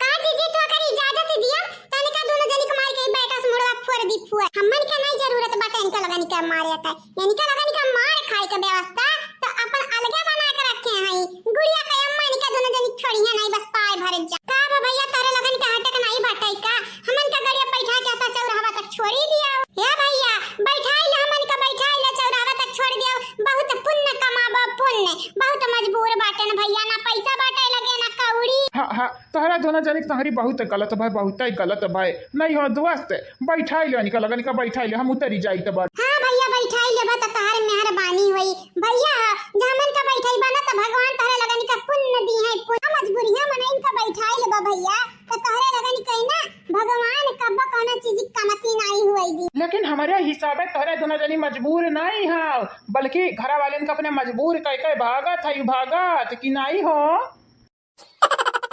का जीजी, तू अगर इजाजत दिया, तो इनका दोनों जनी के मार के बैठा से मुड़वा फोड़ दी फुआ। हमन के नहीं जरूरत बाटे इनका लगन के मारे के। इनका लगन के मार खाए के व्यवस्था तो अपन अलगे बना के रखे हैं। गुड़िया के अम्मा इनका दोनों जनी छोड़िया नहीं, बस पाए भर जा। का बा भैया, तोरे लगन के हटक नहीं बाटे का? हमन का गड़िया बैठा के आता चौराहा तक छोड़ी दिया। हे भैया, बैठाई ले हमन का, बैठाई ले चौराहा तक छोड़ दिया। बहुत पुण्य कमाबो, पुण्य। बहुत मजबूर बाटे न भैया, ना पैसा बाटे लगे ना कौड़ी। हाँ, हाँ, तोहरा दोनों जनी के तोहरी बहुत गलत भाई, बहुत ही गलत भाई। नहीं हो दोस्त, बैठाई ले इनका लगन का, बैठाई ले, हम उतरी जाई तो बड़। हाँ भैया, बैठाई लेबा तो तोहर मेहरबानी होई। भैया, जब हमन का बैठाई बना तो भगवान तोहरे लगन का पुण्य दी है, पुण्य। मजबूरिया में इनका बैठाई लेबा भैया, तो तोहरे लगन का ना भगवान कब कौनो चीज की कमती नहीं हुई दी। लेकिन हमारे हिसाबे तोहरे दोनों जनी मजबूर नहीं हो, बल्कि घरा वाले इनका अपने मजबूर कह के भागत है, भागत कि नहीं हो।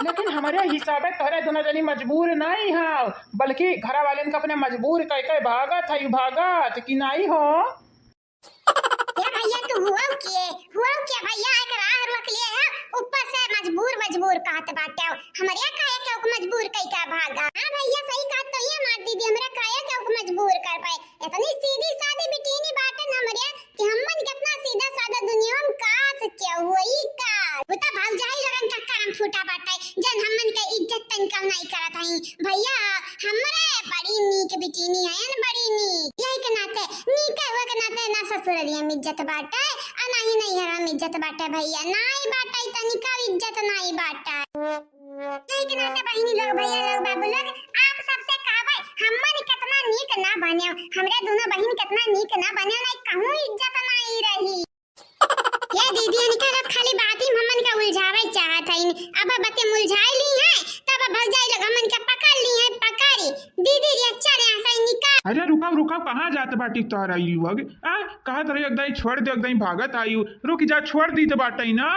लेकिन हमरे हिसाबे तोहरे दोनों जनी मजबूर नाई हो, बल्कि घरा वालेन के अपने मजबूर कइ के भागत हई, भागत कि नाई हो। ए भैया, तू हुआ के, हुआ के भैया, एक राह रोक लिए है, ऊपर से मजबूर, मजबूर कहत बाटे। हमरे काहे के ओके मजबूर कइ के भागा? हाँ भैया, सही कहत तो ये मार दीदी, हमरे काहे के ओके मजबूर कर पाए। इतनी सीधी सादी बिटिनी बाटन हमरे कि हमन कितना सीधा साधा दुनिया में कास क्या हुई का। वो तो भौजाई लोगन का करम फूटा बाटे, जन हमन के इज्जत तनिका नहीं करत हई। भैया, हमरे बड़ी नीक बिटिनी है, बड़ी नीक। यही के नाते, नीक हुए के नाते ना ससुरलिया में इज्जत बाटे, आ ना ही नैहरा में इज्जत बाटे भैया, नाई बाटे, तनिका इज्जत नाई बाटे। यही के नाते बहिनी लोग, भैया लोग, बाबू लोग, आप सबसे कहबै, हमन केतना नीक ना बन्यो, हमरे दुनो बहिन केतना नीक ना बन्यो, नहीं कहूँ इज्जत नहीं रही। ये दीदी, इनका लोग खाली बाती में हमन का उलझावे चाहत हईन। अब बते मुलझाई ली हैं, तब भौजाई लोग हमन का पकड़ ली हैं, पकड़ी। दीदी रे, चल यहाँ से निकाल। अरे रुकाओ, रुकाओ, कहाँ जात बाटी तोहरा ई लोग? आ, कहत रही एक दाई छोड़ दे, एक दाई भागत आई, रुक जा, छोड़ दी तो बाटे ना।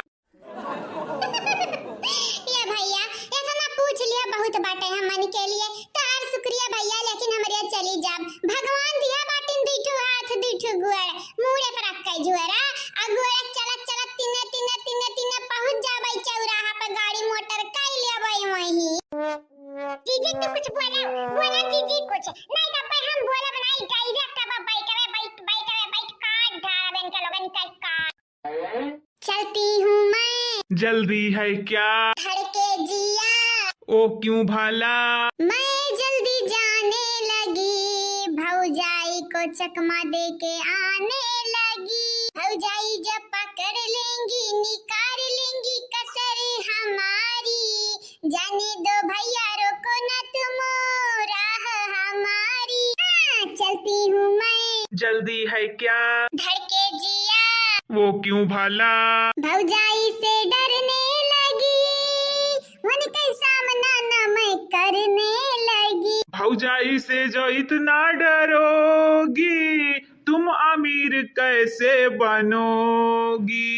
ये भैया, इतना पूछ लिया बहुत बाटे हमन के लिए। तोहार शुक्रिया भैया, लेकिन हमरे चली जाब। भगवान दिया बाटिन दुठो हाथ, दुठो गोड़, मुड़े पर रख के जुअरा, आ गोड़े चलत चलत तिने, तिने, तिने, तिने पहुँच जाबै चौराहा पे, गाड़ी मोटर कई लेबै वहीं। जीजी तू कुछ बोला, बोला जीजी कुछ। नहीं तो भाई हम बोलब नहीं, direct अब बैठवे, बैठ, बैठवे, बैठ काट ढारब इनके लोगन के काट। चलती हूँ मैं। जल्दी है क्या? धड़के जिया। ओ क्यों भला? मैं जल्दी जाने लगी, भौजाई को चकमा दे के आने लगी। भौजाई जब पकड़ लेंगी, निकाल लेंगी कसर। है क्या? धड़के जिया। वो क्यों भला? भौजाई से डरने लगी, उनके सामना न मैं करने लगी। भौजाई से जो इतना डरोगी, तुम अमीर कैसे बनोगी?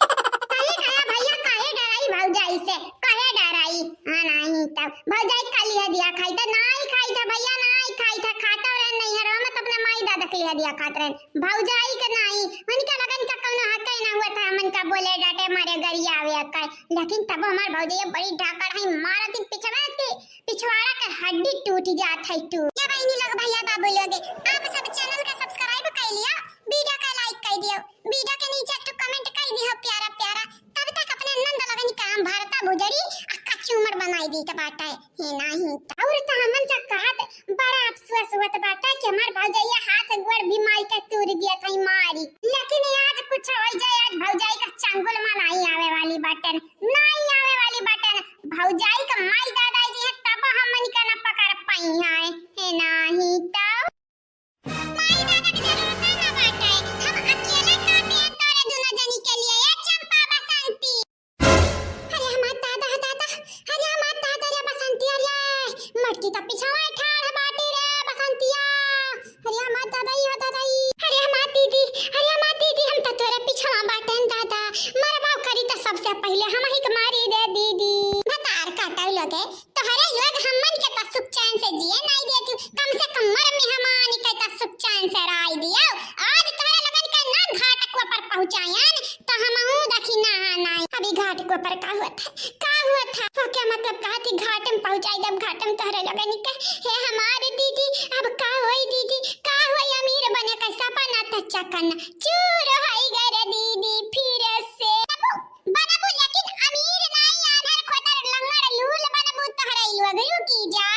काहे, काहे भैया, काहे डराई भौजाई से? काहे डराई? हाँ, नाहीं तब। भौजाई का लिहा दिया खाई था, नाहीं खाई था भैया, नाहीं खाई था। खाता रहे नैहरवा में तो अपने माई दादा के लिहा दिया खात रहे। भौजाई के नाहीं, उनका लगन का कौनो हक ही ना हुआ था, हमन का बोले डांटे मारे गरियावे का। लेकिन तब हमार भौजाई बड़ी ढाकड़ है, मारत ही पिछवा के, पिछवाड़ा के हड्डी टूट जात है टूट। या बहिनी लोग, भैया बाबू लोग, आप सब channel का subscribe कर लिया, video का like कर दियो, video के नीचे एक ठो comment कर दियो प्यारा प्यारा। तब तक अपने नंद लगन का हम भरता भुजरी आ कचूमर बनाई दीत बाटे। हे नाहीं त। और त हमन का कहत बड़ा अफसोस होत बाटे कि हमार भौजैया हाथ गोड़ भी माई के तूर दिया था मारी। लेकिन आज कुछ हो जाए, आज भौजाई का चंगुल में नाहीं आवे वाली बाटे, नाहीं आवे वाली बाटे। भौजाई का माई दादा जी है तब हमन का न पकड़ पाई है। हे नाहीं त। माई दादा के जरूरत ना बाटे, हम अकेले काफी हैं तोरे दुनो जनी के लिए, ए चंपा बसंती। अरे हमार दादा, दादा, अरे हमार दादा रे बसंती, अरे मटकी त पिछवा ठाड़ बाटी रे बसंतिया। अरे हमार दादा, यो दादा, अरे हमार दीदी, अरे हमार दीदी, हम त तोरे पिछवा बाटेन दादा। मरबा करी त सबसे पहिले हम ही के मारी रे दीदी। भतार काटल लगे, तोहरे लोग हमन के त सुख चैन से जिए नाई देत, कम से कम मर मेहमान के त सुख चैन से राई दियो। आज तोहरे लोगन के ना घाट को पर पहुँचायन, त हमहू देखी नहा नाई। अभी घाट को पर का हुआ था, का हुआ था? वो क्या मतलब कहा थी घाट में पहुँचाई, जब घाट में तोहरे लोगन के, हे हमारे दीदी, अब का होई दीदी, का होई? अमीर बने का सपना त चकन चूर होई गए रे दीदी फिर से। बनबू लेकिन अमीर नाई, आन्हर खोदर लंगड़ लूल बनबू, तोहरे लोग रुकी जा।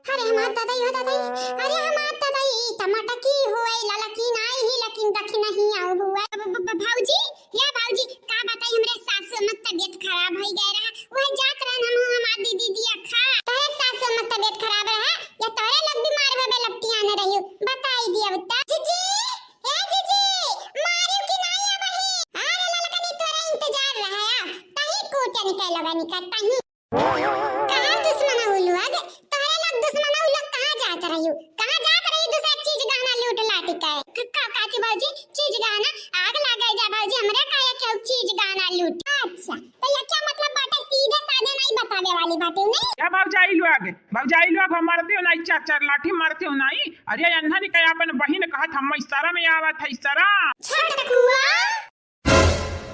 अरे हमार दादा, यो दादा, अरे हमार दादा, ई टमाटर की हुए ललकी नाई ही, लेकिन दखी नहीं आऊ हुए। ब-, ब-, ब-, भौजी, या भौजी, का बताई, हमरे सासु अम्मा तबियत खराब होई गए रहा, वह जात रहन हम हमार दीदी दिया खा। तोहरे सासु अम्मा तबियत खराब रहा, या तोहरे लोग बीमार होबे लपटियाने रहियो, बताई दिया बता। जीजी, ए जीजी, मारियो कि नाई अबही? अरे ललकनी तोरे इंतजार रहा, तही कूटन के लगनी का तही। कहाँ दुश्मन उ लोग? तोहरे लोग दुश्मन उ लोग कहाँ जात रहियो? कहाँ जात रही दूसरा चीज गहना लूट लाट के? क-, का, काची भौजी, चीज गहना? आग लागे जा भौजी, हमरे काहे केहू चीज गहना लूट। अच्छा, तो ये क्या मतलब बाटे? सीधे साधे नहीं बतावे वाली बातें नहीं? क्या भौजाई लोग? भौजाई लोग हम मरते हो नहीं, चार चार लाठी मारते हो नहीं। अरे अंधा नहीं कहे अपन बहिन कहत हम इशारा में आवत है, इशारा। छटकुआ।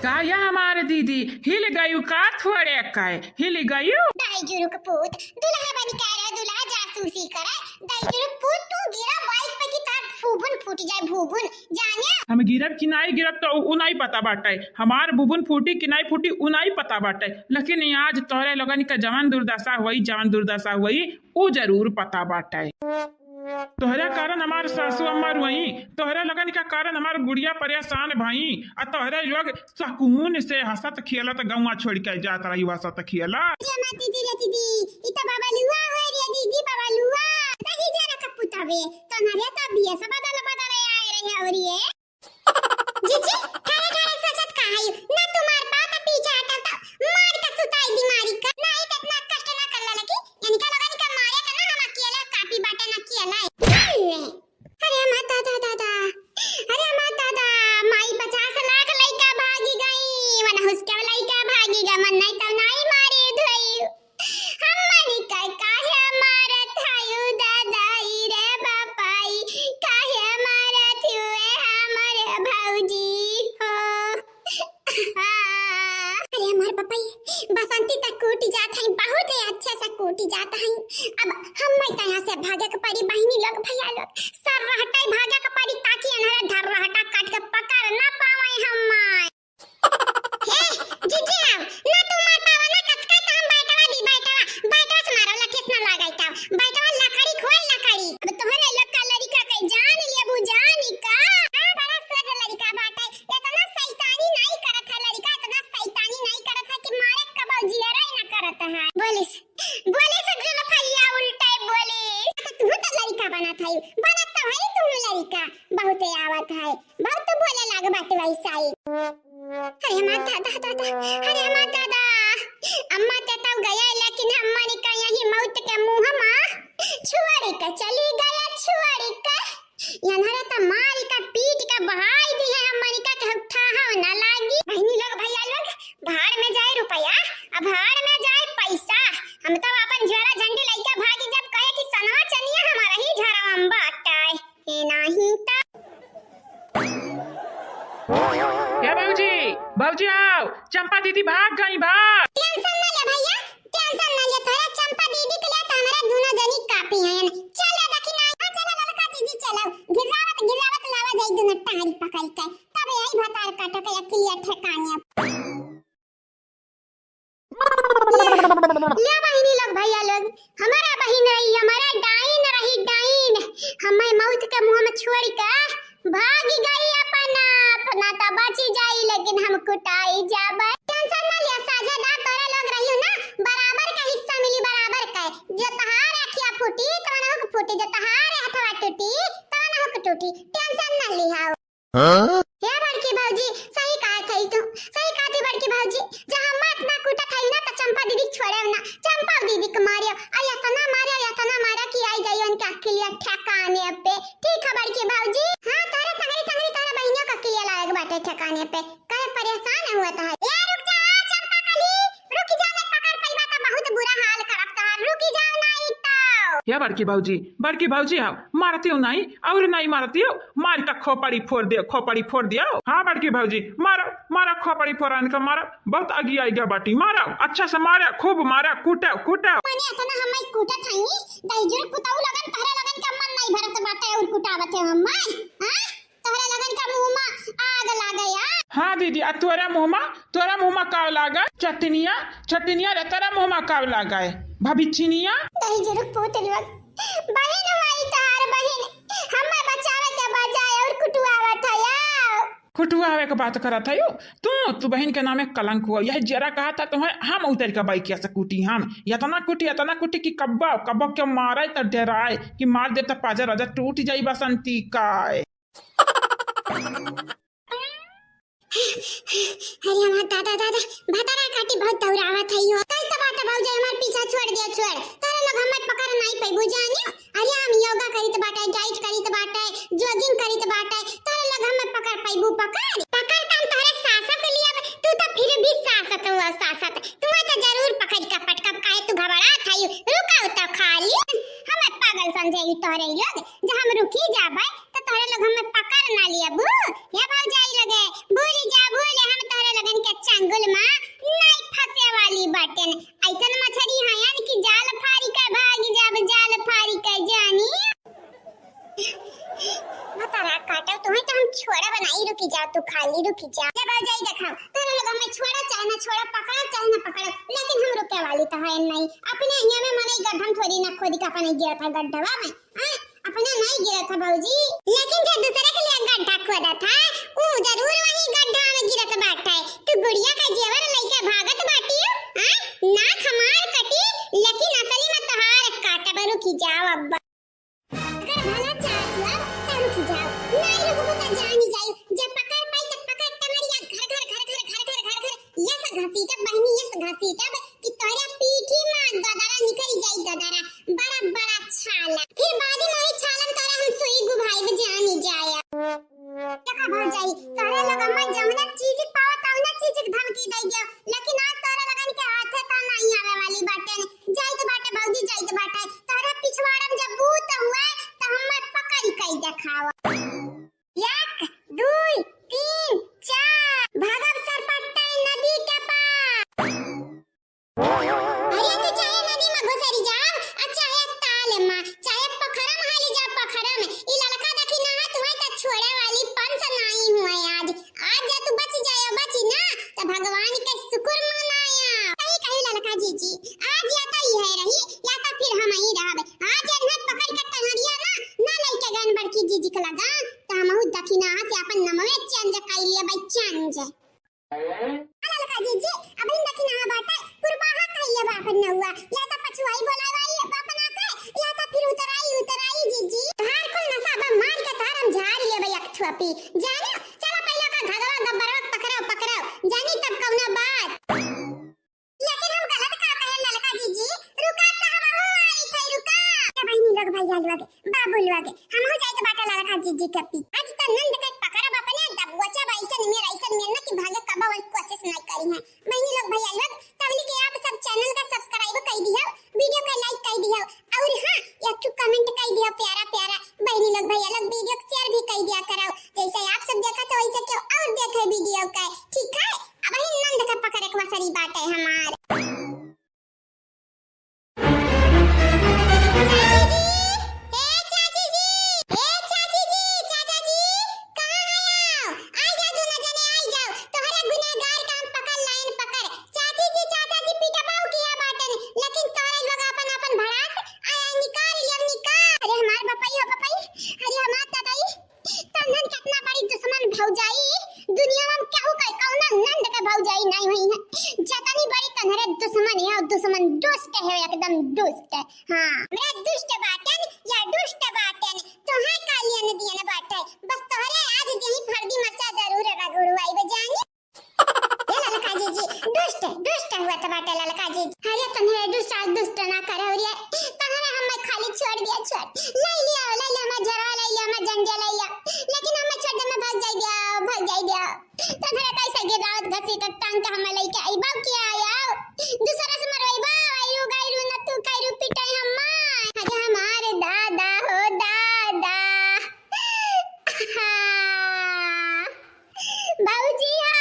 का या हमार दीदी हिल गयू का थोड़े का हिल गयू? दाई जुरुक पूत, दुल्हा बन के रहे, दुल्हा जासूसी करे। दाई जुरुक पूत, तू गिरा बाइक पे कि तार फूबुन फूट जाए, भूबुन, जाने। हम गिरब कि नाई गिरब तो उ नाई पता बाटे, हमार बुबुन फूटी कि नाई फूटी उ नाई पता बाटे, लेकिन आज तोहरे लोगन का जवन दुर्दशा हुई, जवन दुर्दशा हुई, उ जरूर पता बाटे। तोहरे कारण हमार सासू अम्मा रुआई, तोहरे लोगन का कारण हमार गुड़िया परेशान भई, आ तोहरे लोग सकून से हंसत खेलत गौवा छोड़ के जात रही, हंसत खेलत। अरे हमार दीदी रे दीदी, ई त बबलुआ हुए रे दीदी, बबलुआ। दही जरा का पुतावे, तोहरे त बिया से बदल बदल आए रहे हो रे। जीजी, ठाड़े ठाड़े सोचत का हई? ना तू मार पाओ त पीछे हटल त मार के सुताई दी मारी का। ना ही त इतना कष्ट ना कर लगी। इनका लोगन का मारे का ना हम अकेला काफी बाटे ना किया लाई। अरे हमार दादा, दादा। अरे हमार दादा, माई पचास लाख लइका भागी गई। वन हुसके लइका भागी गई, मन नहीं त नाई मारे धोई। हमनी के काहे मारत हयू दादाई रे बापाई, काहे मारत हुए हमर भौजी हो। अरे हमार बापाई, बसंती तक कूटी जात है, बहुत ही अच्छे से कूटी जात है। अब हम मैं तो यहाँ से भागे के पड़ी, बहिनी लोग, भैया लोग, सर रहते भागे के पड़ी, ताकि अनहरे धर रहता काट के पकड़ ना पावे हम। ए, जीजी आओ, ना तू मार पावा ना कचका, तो हम बैठवा दी, बैठवा, बैठवा से मारो, लखेस ना लागाई तब, बैठवा लकड़ी खोल लकड़ी। अब तोहरे लोग का लड़िका के जान लेबू, जानी का? हाँ, बड़ा सोझ लड़िका बाटे, इतना शैतानी नहीं करत है लड़िका, इतना शैतानी नहीं करत है कि मारे कबो जियरा ही ना करत है। बोलिस, बोलिस जुल्फैया उल्टे बोलिस। तो तू तो लड़िका बनत है, बाटे वैसा ही। अरे हमार दादा, दादा, अरे हमार दादा, अम्मा ते तब गया, लेकिन हमनी का यही मौत के मुँह मा छुअड़ी के चली गया, छुअड़ी के। यनहरे त मारी का पीट के बहाई दी है, हमनी का केहू ठहराव ना लागी। बहिनी लोग, भैया लोग, भाड़ में जाए रुपया, अब भाड़ में जाए पैसा। हम तो अपन झोरा झंडी लइके भागी, जब कहे कि सनवा चनिया हमारा ही झोरा में बाटे। हे नाही त। ए भौजी, भौजी आओ, चंपा दीदी भाग गई, भाग। टेंशन ना ले भैया, टेंशन ना ले, तोरा चंपा दीदी के लिए तो हमारा दोनों जनी काफी हैं। चलो देखी ना, हाँ, चलो ललका जीजी, चलो। गिरावत, गिरावत लावा जाई दोनों टांगरी पकड़ के, तब यही भतार काटो के अखिलिया ठिकाने। या बहिनी लोग, भैया लोग, हमारा बहिन रही, हमारा डाइन रही, डाइन। हमें मौत के मुँह में छोड़ के भाग गई अपना, अपना तो बची जाई, लेकिन हम कुटाई जाबे। टेंशन ना लिया साझेदार, तोरा लोग रही ना, बराबर का हिस्सा मिली, बराबर का। जे तहार अखिया फूटी, तवनहु के फूटी, जे तहार हथवा टूटी, तवनहु के टूटी। टेंशन ना लिहा। हाँ? हे बड़की भौजी, सही कहत हई तू, सही कहत हई बड़की भौजी। जब हम इतना कूटत हई ना, त चंपा दीदी के छोड़े ना, चंपा दीदी के मारे, अरे इतना मारे, अरे इतना मारे कि आई जाई उनके अखिलिया ठिकाने पे। ठीक है बड़की भौजी, हाँ, तोहरे संगरी संगरी तोहरे बहिनियों का अखिलिया लावे के बाटे ठिकाने पे। काहे परेशान हुआ था? ए, रुक जा, चंपा कली, रुक जा, नहीं पकड़ पइबा त बहुत बुरा हाल करब तोहार, रुक जाओ नहीं तो। या बड़की भौजी, बड़की भौजी, हाँ, मारती हूँ नहीं, और नहीं मारती हूँ, मार का खोपड़ी फोड़ दियो, खोपड़ी फोड़ दियो। हाँ बड़की भौजी, मारो, मारो खोपड़ी फोड़न का, मारो, बहुत अगी आई गया बाटी, मारो, अच्छा से मारो, खूब मारो, कूटो, कूटो। माने इतना हम कूटत हई, दहिजर पुतऊ लगन, तहरा लगन का मन नहीं भरत बाटे और कुटावत है हम, हाँ? तोहरे लगन का मुँह मा आग लागे यार। हाँ दीदी, आ तोरा मुँह मा, तोरा मुँह मा का लागे? चटनिया, चटनिया रे, तोरा मुँह मा का लागे? भभिचनिया? दहिजर पूत लोग, बहिन हमारी तहार बहिन, हमें बचावे के बजाय और कुटुआवत है यार। कुटुआवे के बात करत है यू? तू, तू बहिन के नामे कलंक हुआ। यह जरा कहा था तुम्हें, हम उतर के बाइकिया से कूटी हम। इतना कूटी, इतना कूटी कि कब्बा, कब्बा के मारे त डराए कि मार दे त पाजर राजा टूट जाई बसंती का। अरे हमार दादा, दादा, भतारा काटी बहुत दौड़ावत है यो। कल तो बात भौजाई हमार पीछा छोड़ दिया, छोड़। तारे लोग हमें पकड़ नहीं पाई, बुझानी। अरे हम योगा करित बाटे, डाइट करित बाटे, जॉगिंग करित बाटे, तारे लोग हमें पकड़ पाइबू, पकड़। पकड़ त हम तोहरे सासत लियब, तू तो फिर भी सासत हुआ, सासत। तुम्हें तो जरूर पकड़ के पटकब, काहे तू घबरात है? रुका तो खाली। हमें पागल समझे ई तोहरे लोग, जे हम रुकी जाबे, त तोहरे लोग हमें पकड़ ना लियबू। हे भौजाई लगे, भूल जा, भूल, हम तोहरे लगन के चंगुल मा नहीं फंसे वाली बाटेन। ऐसन मछरी हयन कि जाल फारी के भाग जाब, जाल फारी के जानी। भतारा काटो, तुम्हें तो हम छोड़ा बनाई, रुकी जा, तू खाली रुकी जा। हे भौजाई देखा, तोहरे लोग हमें छोड़ा चाहे ना छोड़ा, पकड़ा चाहे ना पकड़ा, लेकिन हम रुके वाली तो है नहीं। अपने हिया में मनई गड्ढा थोड़ी ना खोद के अपने गिरत है गड्ढवा में। हाँ, अपना नहीं गिरा था भौजी, लेकिन जो दूसरे के लिए गड्ढा खोदा था, वो जरूर वही गड्ढा में गिरत बाटे। तू गुड़िया का जेवर लइके भागत बाटी हो, हाँ? नाक हमार कटी, लेकिन असली में तोहार काटब। रुकी जाओ अब्बा। अगर भला चाहत हो, तो रुकी जाओ। नहीं रुकबो तो जानी जाई। जब पकड़ पाई, तब पकड़ टंगड़िया घर, घर, घर, घर, यस घसीटब बहिनी, यस घसीटब कि तोरे पीठी में गदरा निकल जाई, गदरा, बड़ा बड़ा छाला। फिर बाद में वही छाला में तोरा हम सुई घुमाइब, जानी जाया। देखा भौजाई, तोरे लोग अम्मा जौना चीज पाओ तौना चीज के धमकी दे दियो, लेकिन आज तोरे लगन के हाथे तो नहीं आवे वाली बाटे। जाइत बाटे भौजी, जाइत बाटे। तोरे पिछवाड़ा में जब भूत हुए तो हमें पकड़ के देखाओ। एक, दुई, तीन, चार, भागब सरपट्टा नदी के पार। अरे तू चाहे नदी में घुसरी जाओ, आ चाहे ताल में, चाहे पोखरा में हाली जाओ, पोखरा में। ई लड़का देखी नहात हुए त छोड़े वाली पंच नाई हुए आज। आज जे तू बच जायो, बची ना, त भगवान के शुक्र मनाया। कही कही लड़का जीजी, आज या तो यह रही, या तो फिर हम ही रहब। आज इन्हें पकड़ के टंगड़िया ना, ना लेके गन बड़की जीजी के लगा, त हमहू दखिना से अपन नमवे चेंज कर लिए भाई, चेंज। ललका जीजी, अबहिन दखिना बाटे, पुरबाहा कहिए बा अपन नौआ, या त पछुआई बोलावाई अपना के, या त फिर उतराई, उतराई जीजी। तोहार कुल नशा बा, मार के तोहार हम झाड़ लेबे एक थोपी। जाने, चला पहला का ऐसन मेर, ऐसन मेर ना कि भागे कबो कोशिश नहीं करी है। बहनी लोग, भैया लोग, तबली के आप सब channel का subscribe कर दियो, video का like कर दियो, और हाँ, एक ठो comment कर दियो प्यारा प्यारा। बहनी लोग, भैया लोग, video को share भी कर दिया करो। जैसे आप सब देखा तो वैसे क्यों और देखे video का, ठीक है? अब ही नंद का पकड़े के वसरी बाटे हमार। चाची जी, ए चाची जी, ए चाची जी, चाचा जी, कहाँ है आओ? आई जाओ दोनों जने, आई जाओ। तोहरे गुनहगार का हम पकड़ लाइन पकड़। चाची जी, चाचा जी, पीटा पाऊ किया बाटन, लेकिन तोहरे लोग अपन, अपन भड़ास आया निकाल लियो, निकाल। अरे हमार बपई हो बपई, अरे हमार दादाई, तन्हन कितना बड़ी दुश्मन भौजाई, दुनिया में केहू के कौनो नंद के भौजाई नहीं हुई है। जतनी बड़ी तन्हरे दुश्मन है, दुश्मन दुष्ट है, एकदम दुष्ट। हाँ, मेरा दुष्ट बाटन या दुष्ट बाटन, तोहे का लेन देन बाटे, बस तोहरे आज यही फर्दी मरचा जरूर रगड़वाई बजानी। ए ललका जीजी, दुष्ट, दुष्ट हुआ त बाटे ललका जीजी। अरे तन्हरे दुष्ट आज दुष्ट ना करे हो रे, तन्हरे हमें खाली छोड़ दिया, छोड़। ले लिया, ले लिया, हमार झरवा ले लिया, हमार जंडिया ले लिया, लेकिन हमें छोड़ दे, मैं भाग जाई दिया, भाग जाई दिया। तन्हरे कैसे गिरावत घसीटत टांग के हमें लेके आई, बाबू किया आया? दूसरा से मरवाई बा, आयु गायु न तू कायु पिटाई हम्मा। अरे हमारे दादा हो दादा। हाँ। भौजी हो,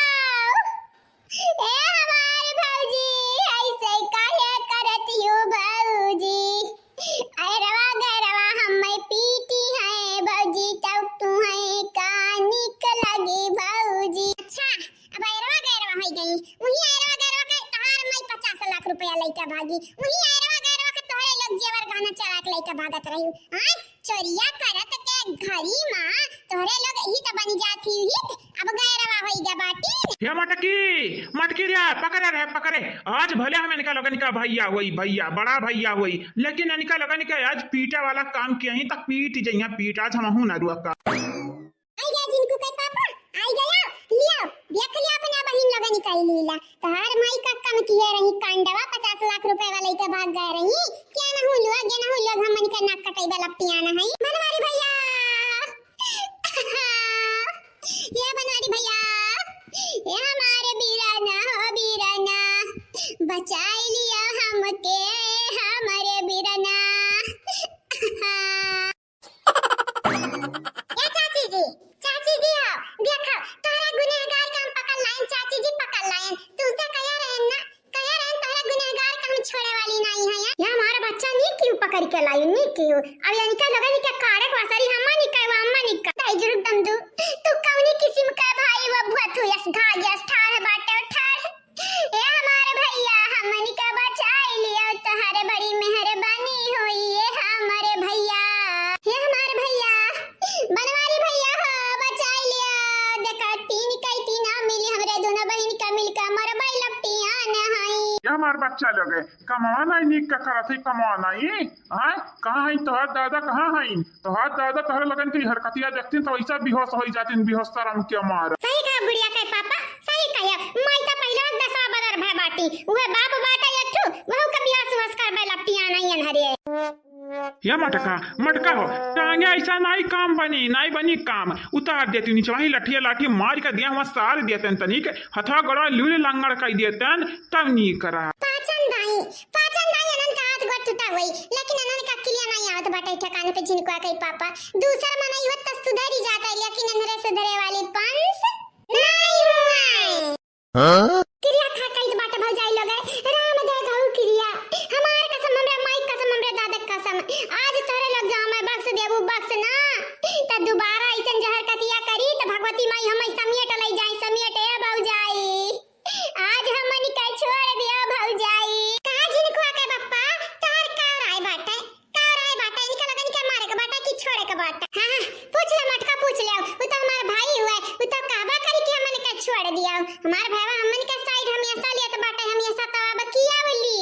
ए हमार भौजी, ऐसे काहे करत हो भौजी? अरवा गरवा हमें पीटी है भौजी, तब तू है का निक लगी भौजी। अच्छा, अब अरवा गरवा हो गई, वही अरवा गरवा के तहार माई पचास लाख रुपया लेके भागी, वही अरवा गरवा के तोहरे लोग जेवर गहना चोरा के लेके भागत रही। हाँ, चोरिया करत के घरी मा तोहरे लोग हित बनी जात ही हित, अब गैरवा होई गा बाटी। हे मटकी, मटकी रे, पकड़े रे, पकड़े। आज भले हम इनका लोगन का भैया होई, भैया, बड़ा भैया होई, लेकिन इनका लोगन के आज पीटे वाला काम किया ही तक पीट जइया पीट, आज हमहू ना रुआ का। आई गया जिनको के पापा, आई गया, लिया, देख लिया अपना बहिन लोगन का लीला। तोहार माई का कम किए रही कांडवा, पचास लाख रुपए वाले के भाग गए रही। क्या ना हुआ, क्या ना हुआ, हमन के नाक कटाई वाला पियाना है। बनवारी भैया, ये बनवारी भैया, ये हमारे बीराना हो बीराना, बचाई लिया हमके, हमारे बीराना। ए चाची जी, चाची जी हो, देखो, तोहरा गुनहगार के हम पकड़ लायन, चाची जी पकड़ लायन। तुमसे कहे रहन ना, कहे रहन तोहरा गुनहगार के हम छोड़े वाली नहीं है। ये हमारा बच्चा नी क्यों पकड़ के लाई, नी क्यों? अब इनका लगा नी क्या कारक वासरी हम्मा नी कहवा, अम्मा नी कह। दाई जरूर दम दू, तू कौनी किस्म का भाई वो भुआ थू यस घा यस ठाढ़ बाटे ठाढ़। ए हमारे भैया, हमन का बचाई लियो, तोहरे बड़ी मेहरबानी होई, ए हमारे भैया। हे हमारे भैया, बनवारी भैया हो, बचाई लियो। देखा, तीन कई तीना मिली, हमरे दोनों बहिन का मिलका मरबाई लपटियान हई। ये हमार बच्चा लोग है, कमवा नहीं निक का करत है, कमवा नहीं। हाँ, कहाँ है तोहार दादा, कहाँ है? तोहार दादा तोहरे लगन की हरकतिया देखतीन तो ऐसा बेहोश होई जातीन, बेहोश शर्म के मारे। सही कहा बुढ़िया के पापा, सही कहा। माई तो पहले बस दसवा बदर भय बाटी, उहे बाप बाटा यट्ठू, वहू के बेहोश होश करबे लपटिया नहीं अनहरे। या मटका, मटका हो, टांगे ऐसा नहीं काम बनी, नहीं बनी काम। उतार देती नीचे वही लठिया लाठी मार के दिया, वहाँ सार देते तनिक, हथवा गोड़वा लूले लंगड़ कई देते, तब नी करा। पाचन दाई, पाचन दाई अनन का हाथ गोड़ टूटा हुई, लेकिन अनन का किलिया नहीं आवत बाटे ठिकाने पे झिनकुआ कई पापा। दूसर मनई होत त सुधरी जाता, लेकिन अनरे सुधरे वाली पंस नहीं हुए। हाँ? किरिया खा कहित बाटे भौजाई लोग, राम दे गऊ किरिया। हमार कसम, हमरे माई कसम, हमरे दादा कसम, आज तोहरे लोग जाओ मैं बख्श देबू, बख्श ना, त दोबारा ऐसन जहर कतिया करी त भगवती माई हम समेट लई जाई, समेट ए भौजाई। आज हमन के छोड़ दियो भौजाई। का झिनकुआ के पप्पा, तोहर का राय बाटे? का राय बाटे? इनका लगन के मारे के बाटे कि छोड़े के बाटे? हाँ, हाँ, पूछ ले मटका, पूछ ले। उ तो हमार भाई हुए, उ तो कहबा करी कि हमन के छोड़ दियो। हमार भाईवा हमन के side हमेशा लेत बाटे, हमेशा तो अब किया बोली।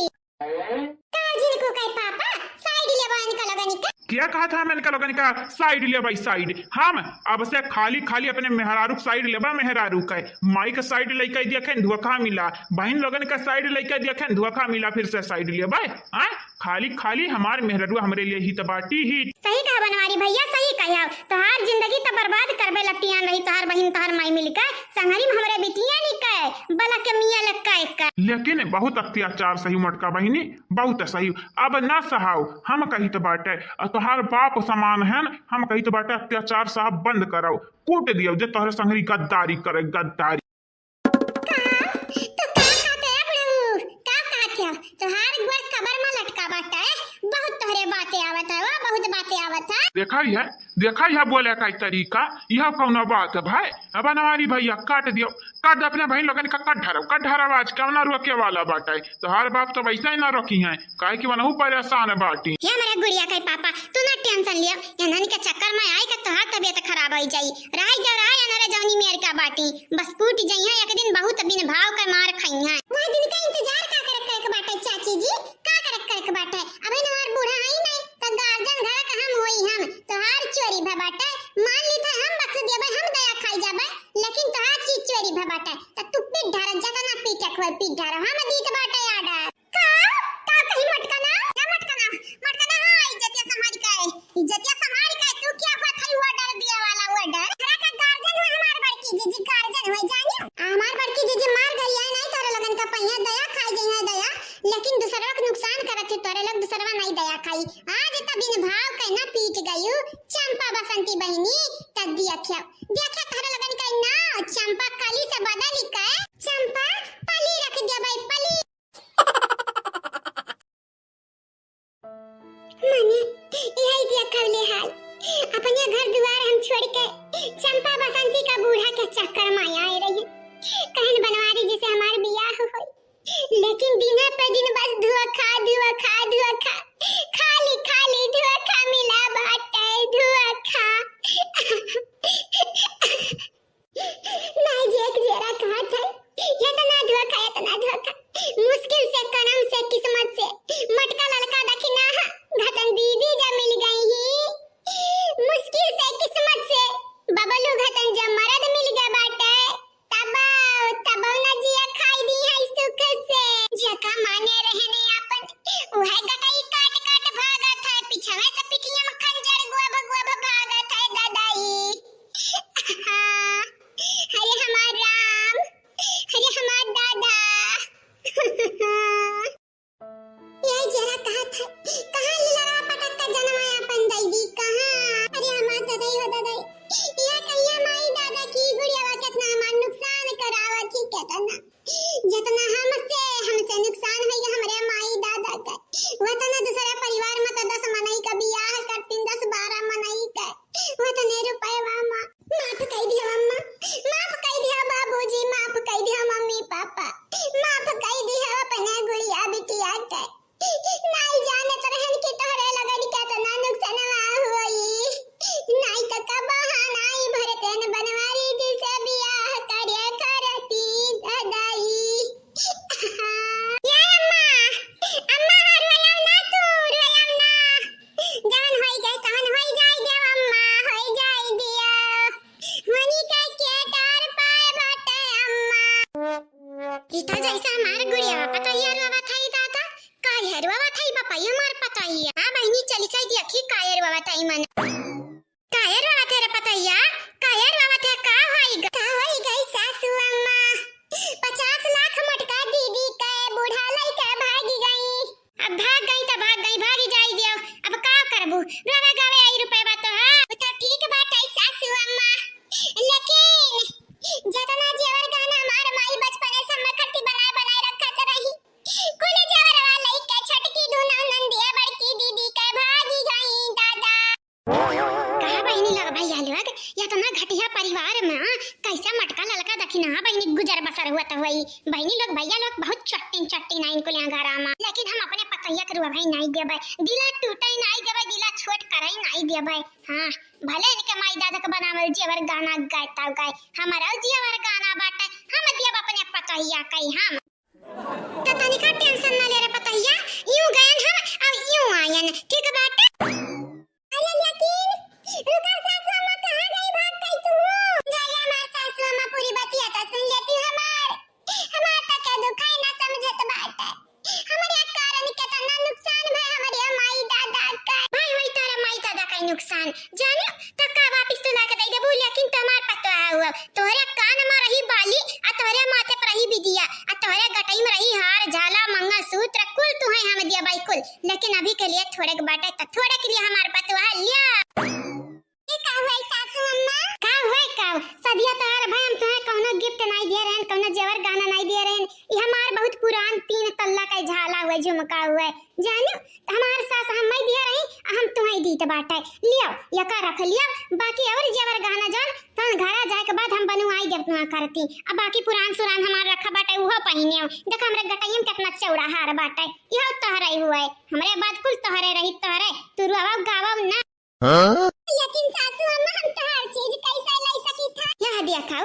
का झिनकुआ के पापा, side लेबा इनका लगन के? क्या कहा था हम इनका लोगन का side लेबा side? हम अब से खाली खाली अपने मेहरारू के side लेबा, मेहरारू के। माई के side लइके देखेन धोखा मिला, बहिन लोगन के side लइके देखेन धोखा मिला, फिर से side लेबा। आय, खाली खाली हमार मेहररुआ हमरे लिए हित बाटी हित। सही कहा बनवारी भइया, सही कहा। तोहार जिंदगी त बर्बाद करबे लटियान रही, तोहार बहिन तोहार माई मिलके संगरी में हमरे बिटिया निके बला के मिया लक्का एक। लेकिन बहुत अत्याचार सही मोटका बहिनी, बहुत सही। अब ना सहाव, हम कहित बाटे, अ तोहार बाप समान हन, हम कहित बाटे अत्याचार साहब बंद करव, कूट दियो जे तोहरे संगरी गद्दारी करे, गद्दारी। का? तो का कहत है बुढ़ऊ? का कहत है? तोहार गोड़ कबर में लटका बाटे। बहुत तोहरे बातें आवत है, वो बहुत बातें आवत है। देखा ही है, देखा ही है बोले का तरीका। यह कौनो बात है भाई? अब बनवारी भइया काट दियो, काट दे अपने बहिन लोगन का, काट ढारव, काट ढारव, आज कौना रोके वाला बाटे। तोहार बाप तो वैसे ही ना रोकी हैं, काहे कि वनहु परेशान बाटी। हे हमरे गुड़िया के पापा, तू ना tension लियो, इन्हन के चक्कर में आई के तोहार तबीयत खराब हो जाई। रह जा, रह जा, नरे जौनी मेर का बाटी, बस कूट जइहें एक दिन, बहुत बिन भाव के मार खइहें। वह दिन का इंतजार का करत करत बाटे चाची जी, का करत करत बाटे? अबे हमार बूढ़ा आई नहीं, त गार्जियन घर का हम होई हम, तोहार चोरी भ बाटे, मान ली था हम बख्श देबे, हम दया खाई जाबे, लेकिन तोहार चीज चोरी भ बाटे, त तू पीट ढारा, जतना पीटे खोए पीट ढारा, हम दीत बाटे order। का? का कही मटकना? ए मटकना, मटकना, हाँ, इज्जतिया संभारी का है, इज्जतिया संभारी का है, तू क्या हुआ था, वो डर दिया वाला, वो डर? तोरा का गार्जियन हुआ, हमार बड़की जीजी गार्जियन हुआ, जानियो? हमार बड़की जीजी मार गई है, नहीं तोरे लोगन का पहिया दया खाई गई है दया, लेकिन दूसरा के नुकसान करत है तोरे लोग, दूसरवा नहीं दया खाई। आज त बिन भाव के ना पीट गयू, चंपा बसंती बहिनी, त देखियो, देखियो तोरे लोगन का नाव चंपा कली से बदली के चंपा पली रख दिया भाई, पली। माने, यही दिया खवले हाल। अपने घर दुआर हम छोड़ के चंपा बसंती का बूढ़ा के चक्कर में आए रही। कहन बनवारी जी से हमार बियाह होई, लेकिन दिन पे दिन बस धोखा, धोखा, धोखा, खाली, खाली धोखा मिला बाटे, धोखा। नाई जे एक जेरा कहत है, इतना धोखा, इतना धोखा। मुश्किल से, करम से, किस्मत से मटका ललका दखिना हा, घतन दीदी जा मिल गई ही। मुश्किल से, किस्मत से बबलू घतन जा मरद मिल गए बाटे। तब, तब ना जिया खाई दी है सुख से। जेका माने रहने आपन, उहे गटई काट काट भागत है, पिछवे से पिठिया में खंजर गुआ भगुआ भागत है दादाई। अरे हमार राम, अरे हमार दादा। ये जरा कहा था, कहाँ लीलरवा पटक का जनवा अपन दैदी, कहाँ? अरे हमार ददाई हो ददाई, ये कहिया माई दादा की गुड़ियावा कितना हमार नुकसान करावत ही कितना। जितना हमसे, हमसे नुकसान होइगा हमरे माई दादा का, वतना दूसरा परिवार में तो दस मनई का बियाह करतीन, दस बारह मनई का, वतने रुपयवा में। माफ कई दिया अम्मा, माफ कई दिया बाबूजी, माफ कई दिया मम्मी पापा, माफ कई दिया अपने गुड़िया बिटिया के। नाई जानत रहन कि तोहरे लगन केतना नुकसनवा होई। नाई त का बहाना ई भरतन बनवारी जी से बियाह करे करती ददाई। ये अम्मा, अम्मा, रोया ना तू, रोया ना। जवन होई गए, तवन होई जाई दियो अम्मा, होई जाई दियो। मनी का के डार पाए बाटे अम्मा। ई त जैसे हमार गुड़िया पतोहिया रोवत हई दादा, काहे रोवत हई बपैया हमार पतोहिया? हाँ बहिनी, चली कई देखी काहे रोवत हई मन। काहे रोवत है रे पतोहिया? काहे रोवत है? का होई ग-, का होई गई सासू अम्मा? पचास लाख मोटका दीदी के बूढ़ा लइका भागी गई। अब भाग गई त भाग गई, भागी जाई दियो। अब का करबू? रोवे गावे आई रुपए बा तो, हाँ? तो ठीक बात है सासू अम्मा, लेकिन जतना जेवर गहना हमार माई बचपने से हमर खातिर बनाए बनाए रखत रही, कुल जेवरवा लइके छोटकी दुनो नंदिया बड़की दीदी के भागी गई दादा। कहा बहिनी लोग भैया लोग, या तो ना घटिया परिवार में कैसे मटका ललका दखिना बहिनी गुजर बसर हुआ तो हुई। बहिनी लोग भैया लोग बहुत चट्टिन चट्टिन आइन कुल यहाँ घरा में, लेकिन हम अपने पतोहिया के रोवे नाई देबे, दिला टूटे नाई देबे, दिला छोट करे नाई देबे। हाँ, भले इनके माई दादा के बनावल जेवर गहना गए तब गए, हमारा जेवर गहना बाटे, हम देब अपने पतोहिया के हम। त तनिका tension ना ले रे पतोहिया, यूं गयन हम और यूं आयन, ठीक बाटे? अरे लेकिन रुका सासू अम्मा, कहाँ गई भाग गई तू? जा रे हमार सासू अम्मा, पूरी बतिया तो सुन लेती हमार। हमार त के दुखाई ना समझत बाटे। हमरे कारण केतना नुकसान भय मा रही बाली, आ तोहरे माथे पर रही बिदिया, आ तोहरे गटई में रही हार, झाला, मंगलसूत्र, कुल तुहैं हम दिया बाई कुल। लेकिन अभी के लिए थोड़े के बाटे, त थोड़े के लिए हमार पतोह लिया। ई का हुआ सासू अम्मा? का हुआ का? सदिया तोहार भाई हम तुहैं कौनो gift नाई दिए रहन, कौनो जेवर गहना नाई दिए रहन। ई हमार बहुत पुरान तीन तल्ला का झाला हुआ, झुमका हुआ। जानियो, त हमार सास हम्मै दिहे रही, आ हम तुहैं दीत बाटे। लियो, यका रख लियो, बाकी और जेवर गहना जान, तहन घरा जाए के बाद हम बनवाई देब तुहाँ करती। आ बाकी पुरान सुरान हमार रखा बाटे, उहो पहिनियो। देख हमरे गटइया में केतना चौड़ा हार बाटे, इहो तोहरे हुए। हमरे बाद कुल तोहरे रही, तोहरे। तू रोवो गावो ना। हाँ? लेकिन सासू अम्मा, हम तोहार चीज कैसे ले सकी था? यह देखो,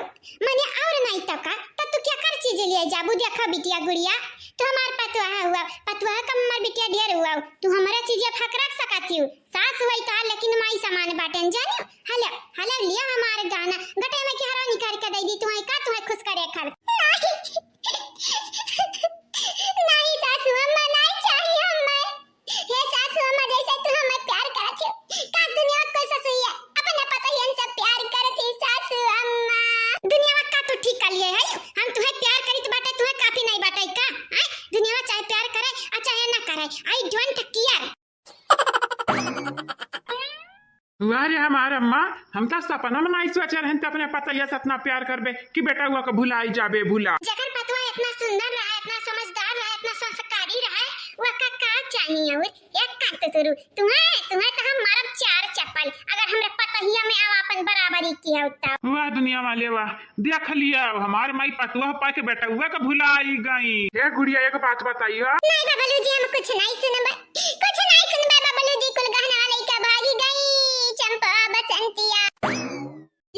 मने और नहीं तो का, तो तू केकर चीज लिए जाबू? देखो बिटिया गुड़िया, तू हमार पतोह हुआ, पतोह कम हमार बिटिया ढेर हुआ, तू हमारा चीज फक रख सकती हो। सास हुई तोहार, लेकिन माई समान बाटेन, जानियो। हलो, हलो, लियो हमार गहना, गटई में के हरो निकाल के दे दी, तुहैं का, तुहैं खुश करे खातिर। नहीं, नहीं सासू अम्मा, नहीं चाहिए हमें। हे सासू अम्मा, जैसे तू हमें प्यार करत हो, का दुनिया में कोई ससुइया अपने पतोहियन से प्यार करत ही सासू अम्मा? दुनिया में का तू ठीक कर लिए है? हम तुहैं प्यार करीत बाटे, तुहैं काफी नहीं बाटे का? हैं? दुनिया में चाहे प्यार करे आ चाहे ना करे, I don't care। वाह रे हमार अम्मा, हम तो सपना में नहीं सोचे रहन त अपने पतोहिया से इतना प्यार करबे कि बेटा हुआ के भुलाई जाबे, भुला। जेकर पतोह इतना सुंदर रहा, इतना समझदार रहा, इतना संस्कारी रहा, वका का चाहिए और? एक काम तो करू, तुहैं, तुहैं तो हम मारब चार चप्पल, अगर हमरे पतोहिया में अब अपन बराबरी किया होता। वाह दुनिया वाले वाह, देख लिया, हमार माई पतोह पाके बेटउआ के भुलाई गई। ए गुड़िया, एक बात बताइयो। नहीं बबलू जी, हम कुछ नहीं सुनबे, कुछ नहीं सुनबे बबलू जी, कुल गहना लइका भागी गई चंपा बसंतिया।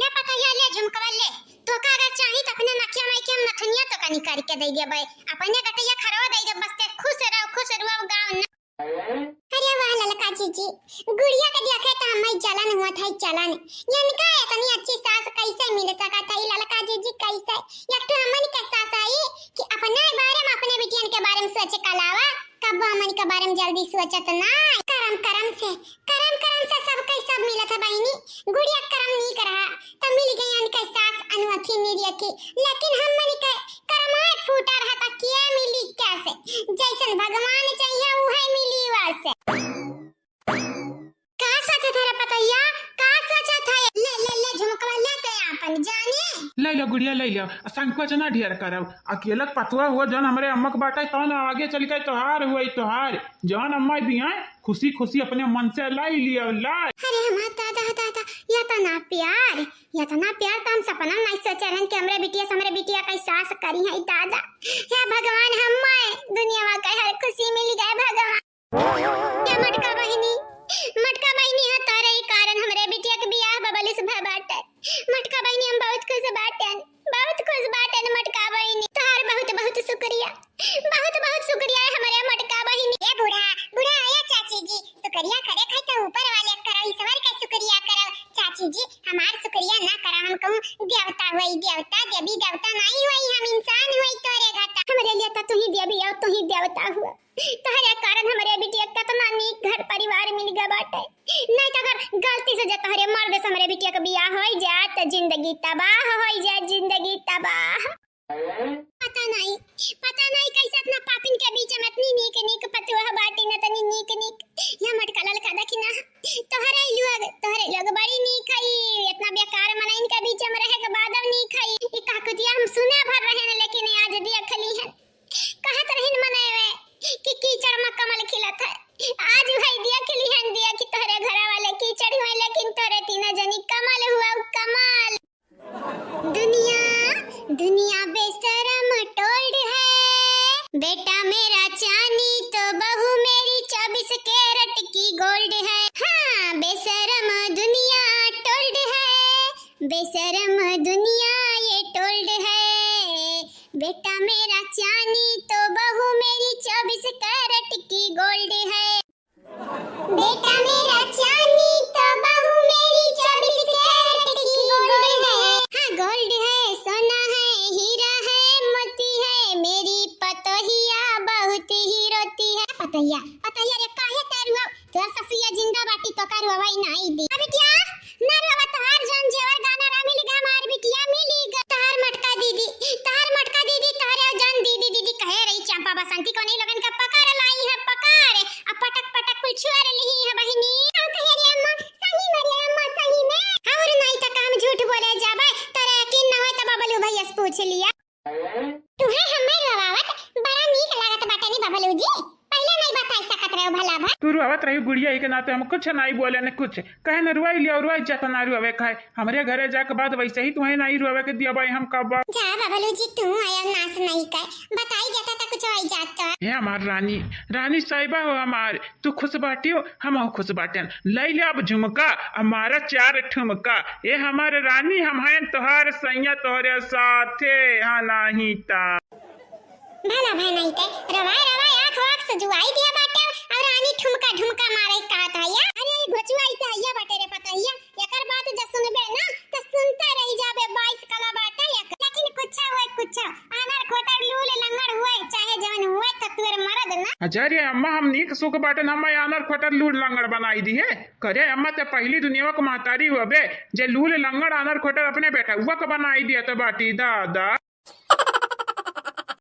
ले पतोहिया, ले झुमकवा ले, तोका अगर चाही त अपने नकिया माई के हम नथुनिया तोका निकाल के दे देबे, अपने गटइया खरवा दे देबे, बस ते खुश रहो, खुश रहो गाँव न। अरे वाह ललका जीजी, गुड़िया के देखे त हमें जलन हुआ था, जलन। इनका इतनी अच्छी सास कैसे मिल सका था, ई ललका जीजी कैसे? एक तो हमन के सास आई कि अपने बारे में, अपने बिटियन के बारे में सोचे के अलावा कब हमन के बारे में जल्दी सोचत ना। करम करम से, करम करम से सब कई सब मिलत है बहिनी। गुड़िया करम नीक रहा, त मिल गई इनके सास अनोखी निरिया की, लेकिन हमन के करमाए फूटा रहा त के मिली कैसे? जैसन भगवान चाहिए उहे मिली वैसे। का सोचत है रे पतोहिया? का सोचत है? ले, ले, ले झुमकवा ले ते आपन जाने। ले लो गुड़िया, ले लो। आ संकोच ना ढेर करब। अकेलक पतोह हुआ जौन हमरे अम्मक बाटे, तौन आगे चल के तोहार हुआ, तोहार। जौन अम्मा दिया, खुशी खुशी अपने मन से लाई लियो, लाई। अरे हमार दादा, दादा, इतना प्यार, इतना प्यार त हम सपना में नहीं सोचे रहन कि हमरे बिटिया से हमरे बिटिया का सास करी है दादा। हे भगवान, हमें दुनिया में कहे हर खुशी मिल गए भगवान। हे मटका बहिनी, मटका बहिनी है तोरे ही कारण हमरे बिटिया के बियाह बबलू से भय बाटे। मटका बहिनी हम बहुत खुश बाटेन, बहुत खुश बाटेन मटका बहिनी। तोहार बहुत बहुत शुक्रिया, बहुत बहुत शुक्रिया है हमरे मटका बहिनी। ए बूढ़ा, बूढ़ा, ए चाची जी, शुक्रिया करे खाई तो ऊपर वाले करो, ईश्वर का शुक्रिया करो। चाची जी, हमार शुक्रिया ना करा, हम कहूँ देवता हुई, देवता, देवी देवता नहीं हुई, हम इंसान हुई तोरे घर तक। हमरे लिए तो तू ही देवी और तू ही देवता हुआ। तोहरे कारण हमरे बिटिया कितना नीक घर परिवार मिल गया बाटे। नहीं तो अगर गलती से जे तोहरे मर्द से हमरे बिटिया के बियाह होई जाए तो जिंदगी तबाह होई जाए, जिंदगी तबाह। पता नहीं, पता नहीं कैसे इतना पापिन के बीच में इतनी नीक नीक पतोह बाटी न, इतनी नीक नीक। या मटका ललका देखी ना, तोहरे लोग, तोहरे लोग बड़ी नीक हई, इतना बेकार मनइन के बीच में रहे के बाद नीक हई। ई कहकुतिया हम सुने भर रहे न, लेकिन आज देख ली है। कहत रहिन मनई में कि कीचड़ में कमल खिलत है। आज भाई देख ली है, देख कि तोहरे घरा वाले कीचड़ हुए, लेकिन तोहरे तीनों जनी कमल हुआ, कमल। दुनिया, दुनिया बेशरम टोल्ड है। बेटा मेरा चांदी तो बहू मेरी चौबीस कैरेट की गोल्ड है। हाँ, बेशरम दुनिया टोल्ड है, बेशरम दुनिया ये टोल्ड है। बेटा मेरा चांदी तो बहू मेरी चौबीस कैरेट की गोल्ड है। बेटा मेरा चांदी तो बहू मेरी चौबीस कैरेट की गोल्ड है। हाँ, गोल्ड है, सोना है, हीरा है, मोती है, मेरी पतोहिया बहुत ही रोती है। पतोहिया, पतोहिया रे, काहे तारू हो? तोर ससुइया जिंदा बाटी तो का रोवई नाई दी। अरे बिटिया, ना रोवा, तोहार जौन जेवर गहना रहा मिली गा, हमार बिटिया मिली गा। तोहार मट पूछ लिया। तुहे हमें रोवावत बड़ा नीक लागत बाटे नी बबलू जी, पहिले नहीं बताई सकत रहो भला भा। तू रोवत रही गुड़िया, ई के नाते हम कुछ नहीं बोले न कुछ। कहे न रुआई लिया, रुआई जाता ना रुआवे खाए। हमरे घरे जाके बाद वैसे ही तुहे नहीं रुआवे के दिया बाई हम कब। जा बबलू जी, तू आया नास नहीं कर, बताई जाता तो कुछ वही जाता। हे हमार रानी, रानी साहिबा हो हमार, तू खुश बाटी हो, हम खुश बाटेन। लई ले अब झुमका, हमारा चार ठुमका। ए हमार रानी, हम हैं तोहार सैया, तोहरे साथे, हाँ नाही ता। भला भय नहीं ते, रवाय रवाय आँख वाँख से जुआई दिया बाटे, और रानी ठुमका ढुमका मारे कहत है या? अरे ई घोचुआ ऐसे हैया बाटे रे पतोहिया, एकर बात जब सुनबे ना, तो सुनते रह जाबे, बाईस कला बाटे एक। लेकिन कुछ हुए कुछ, आनर खोतर लूल लंगड़ हुए, चाहे जवन हुए, तो तुअर मरद ना। अजय रे अम्मा, हम नीक सुख बाटन, हम आनर खोतर लूल लंगड़ बनाई दी है। करे अम्मा, ते पहली दुनिया के महतारी हुआ बे, जे लूल लंगड़ आनर खोतर अपने बेटा हुआ के बनाई दिया तो बाटी दादा।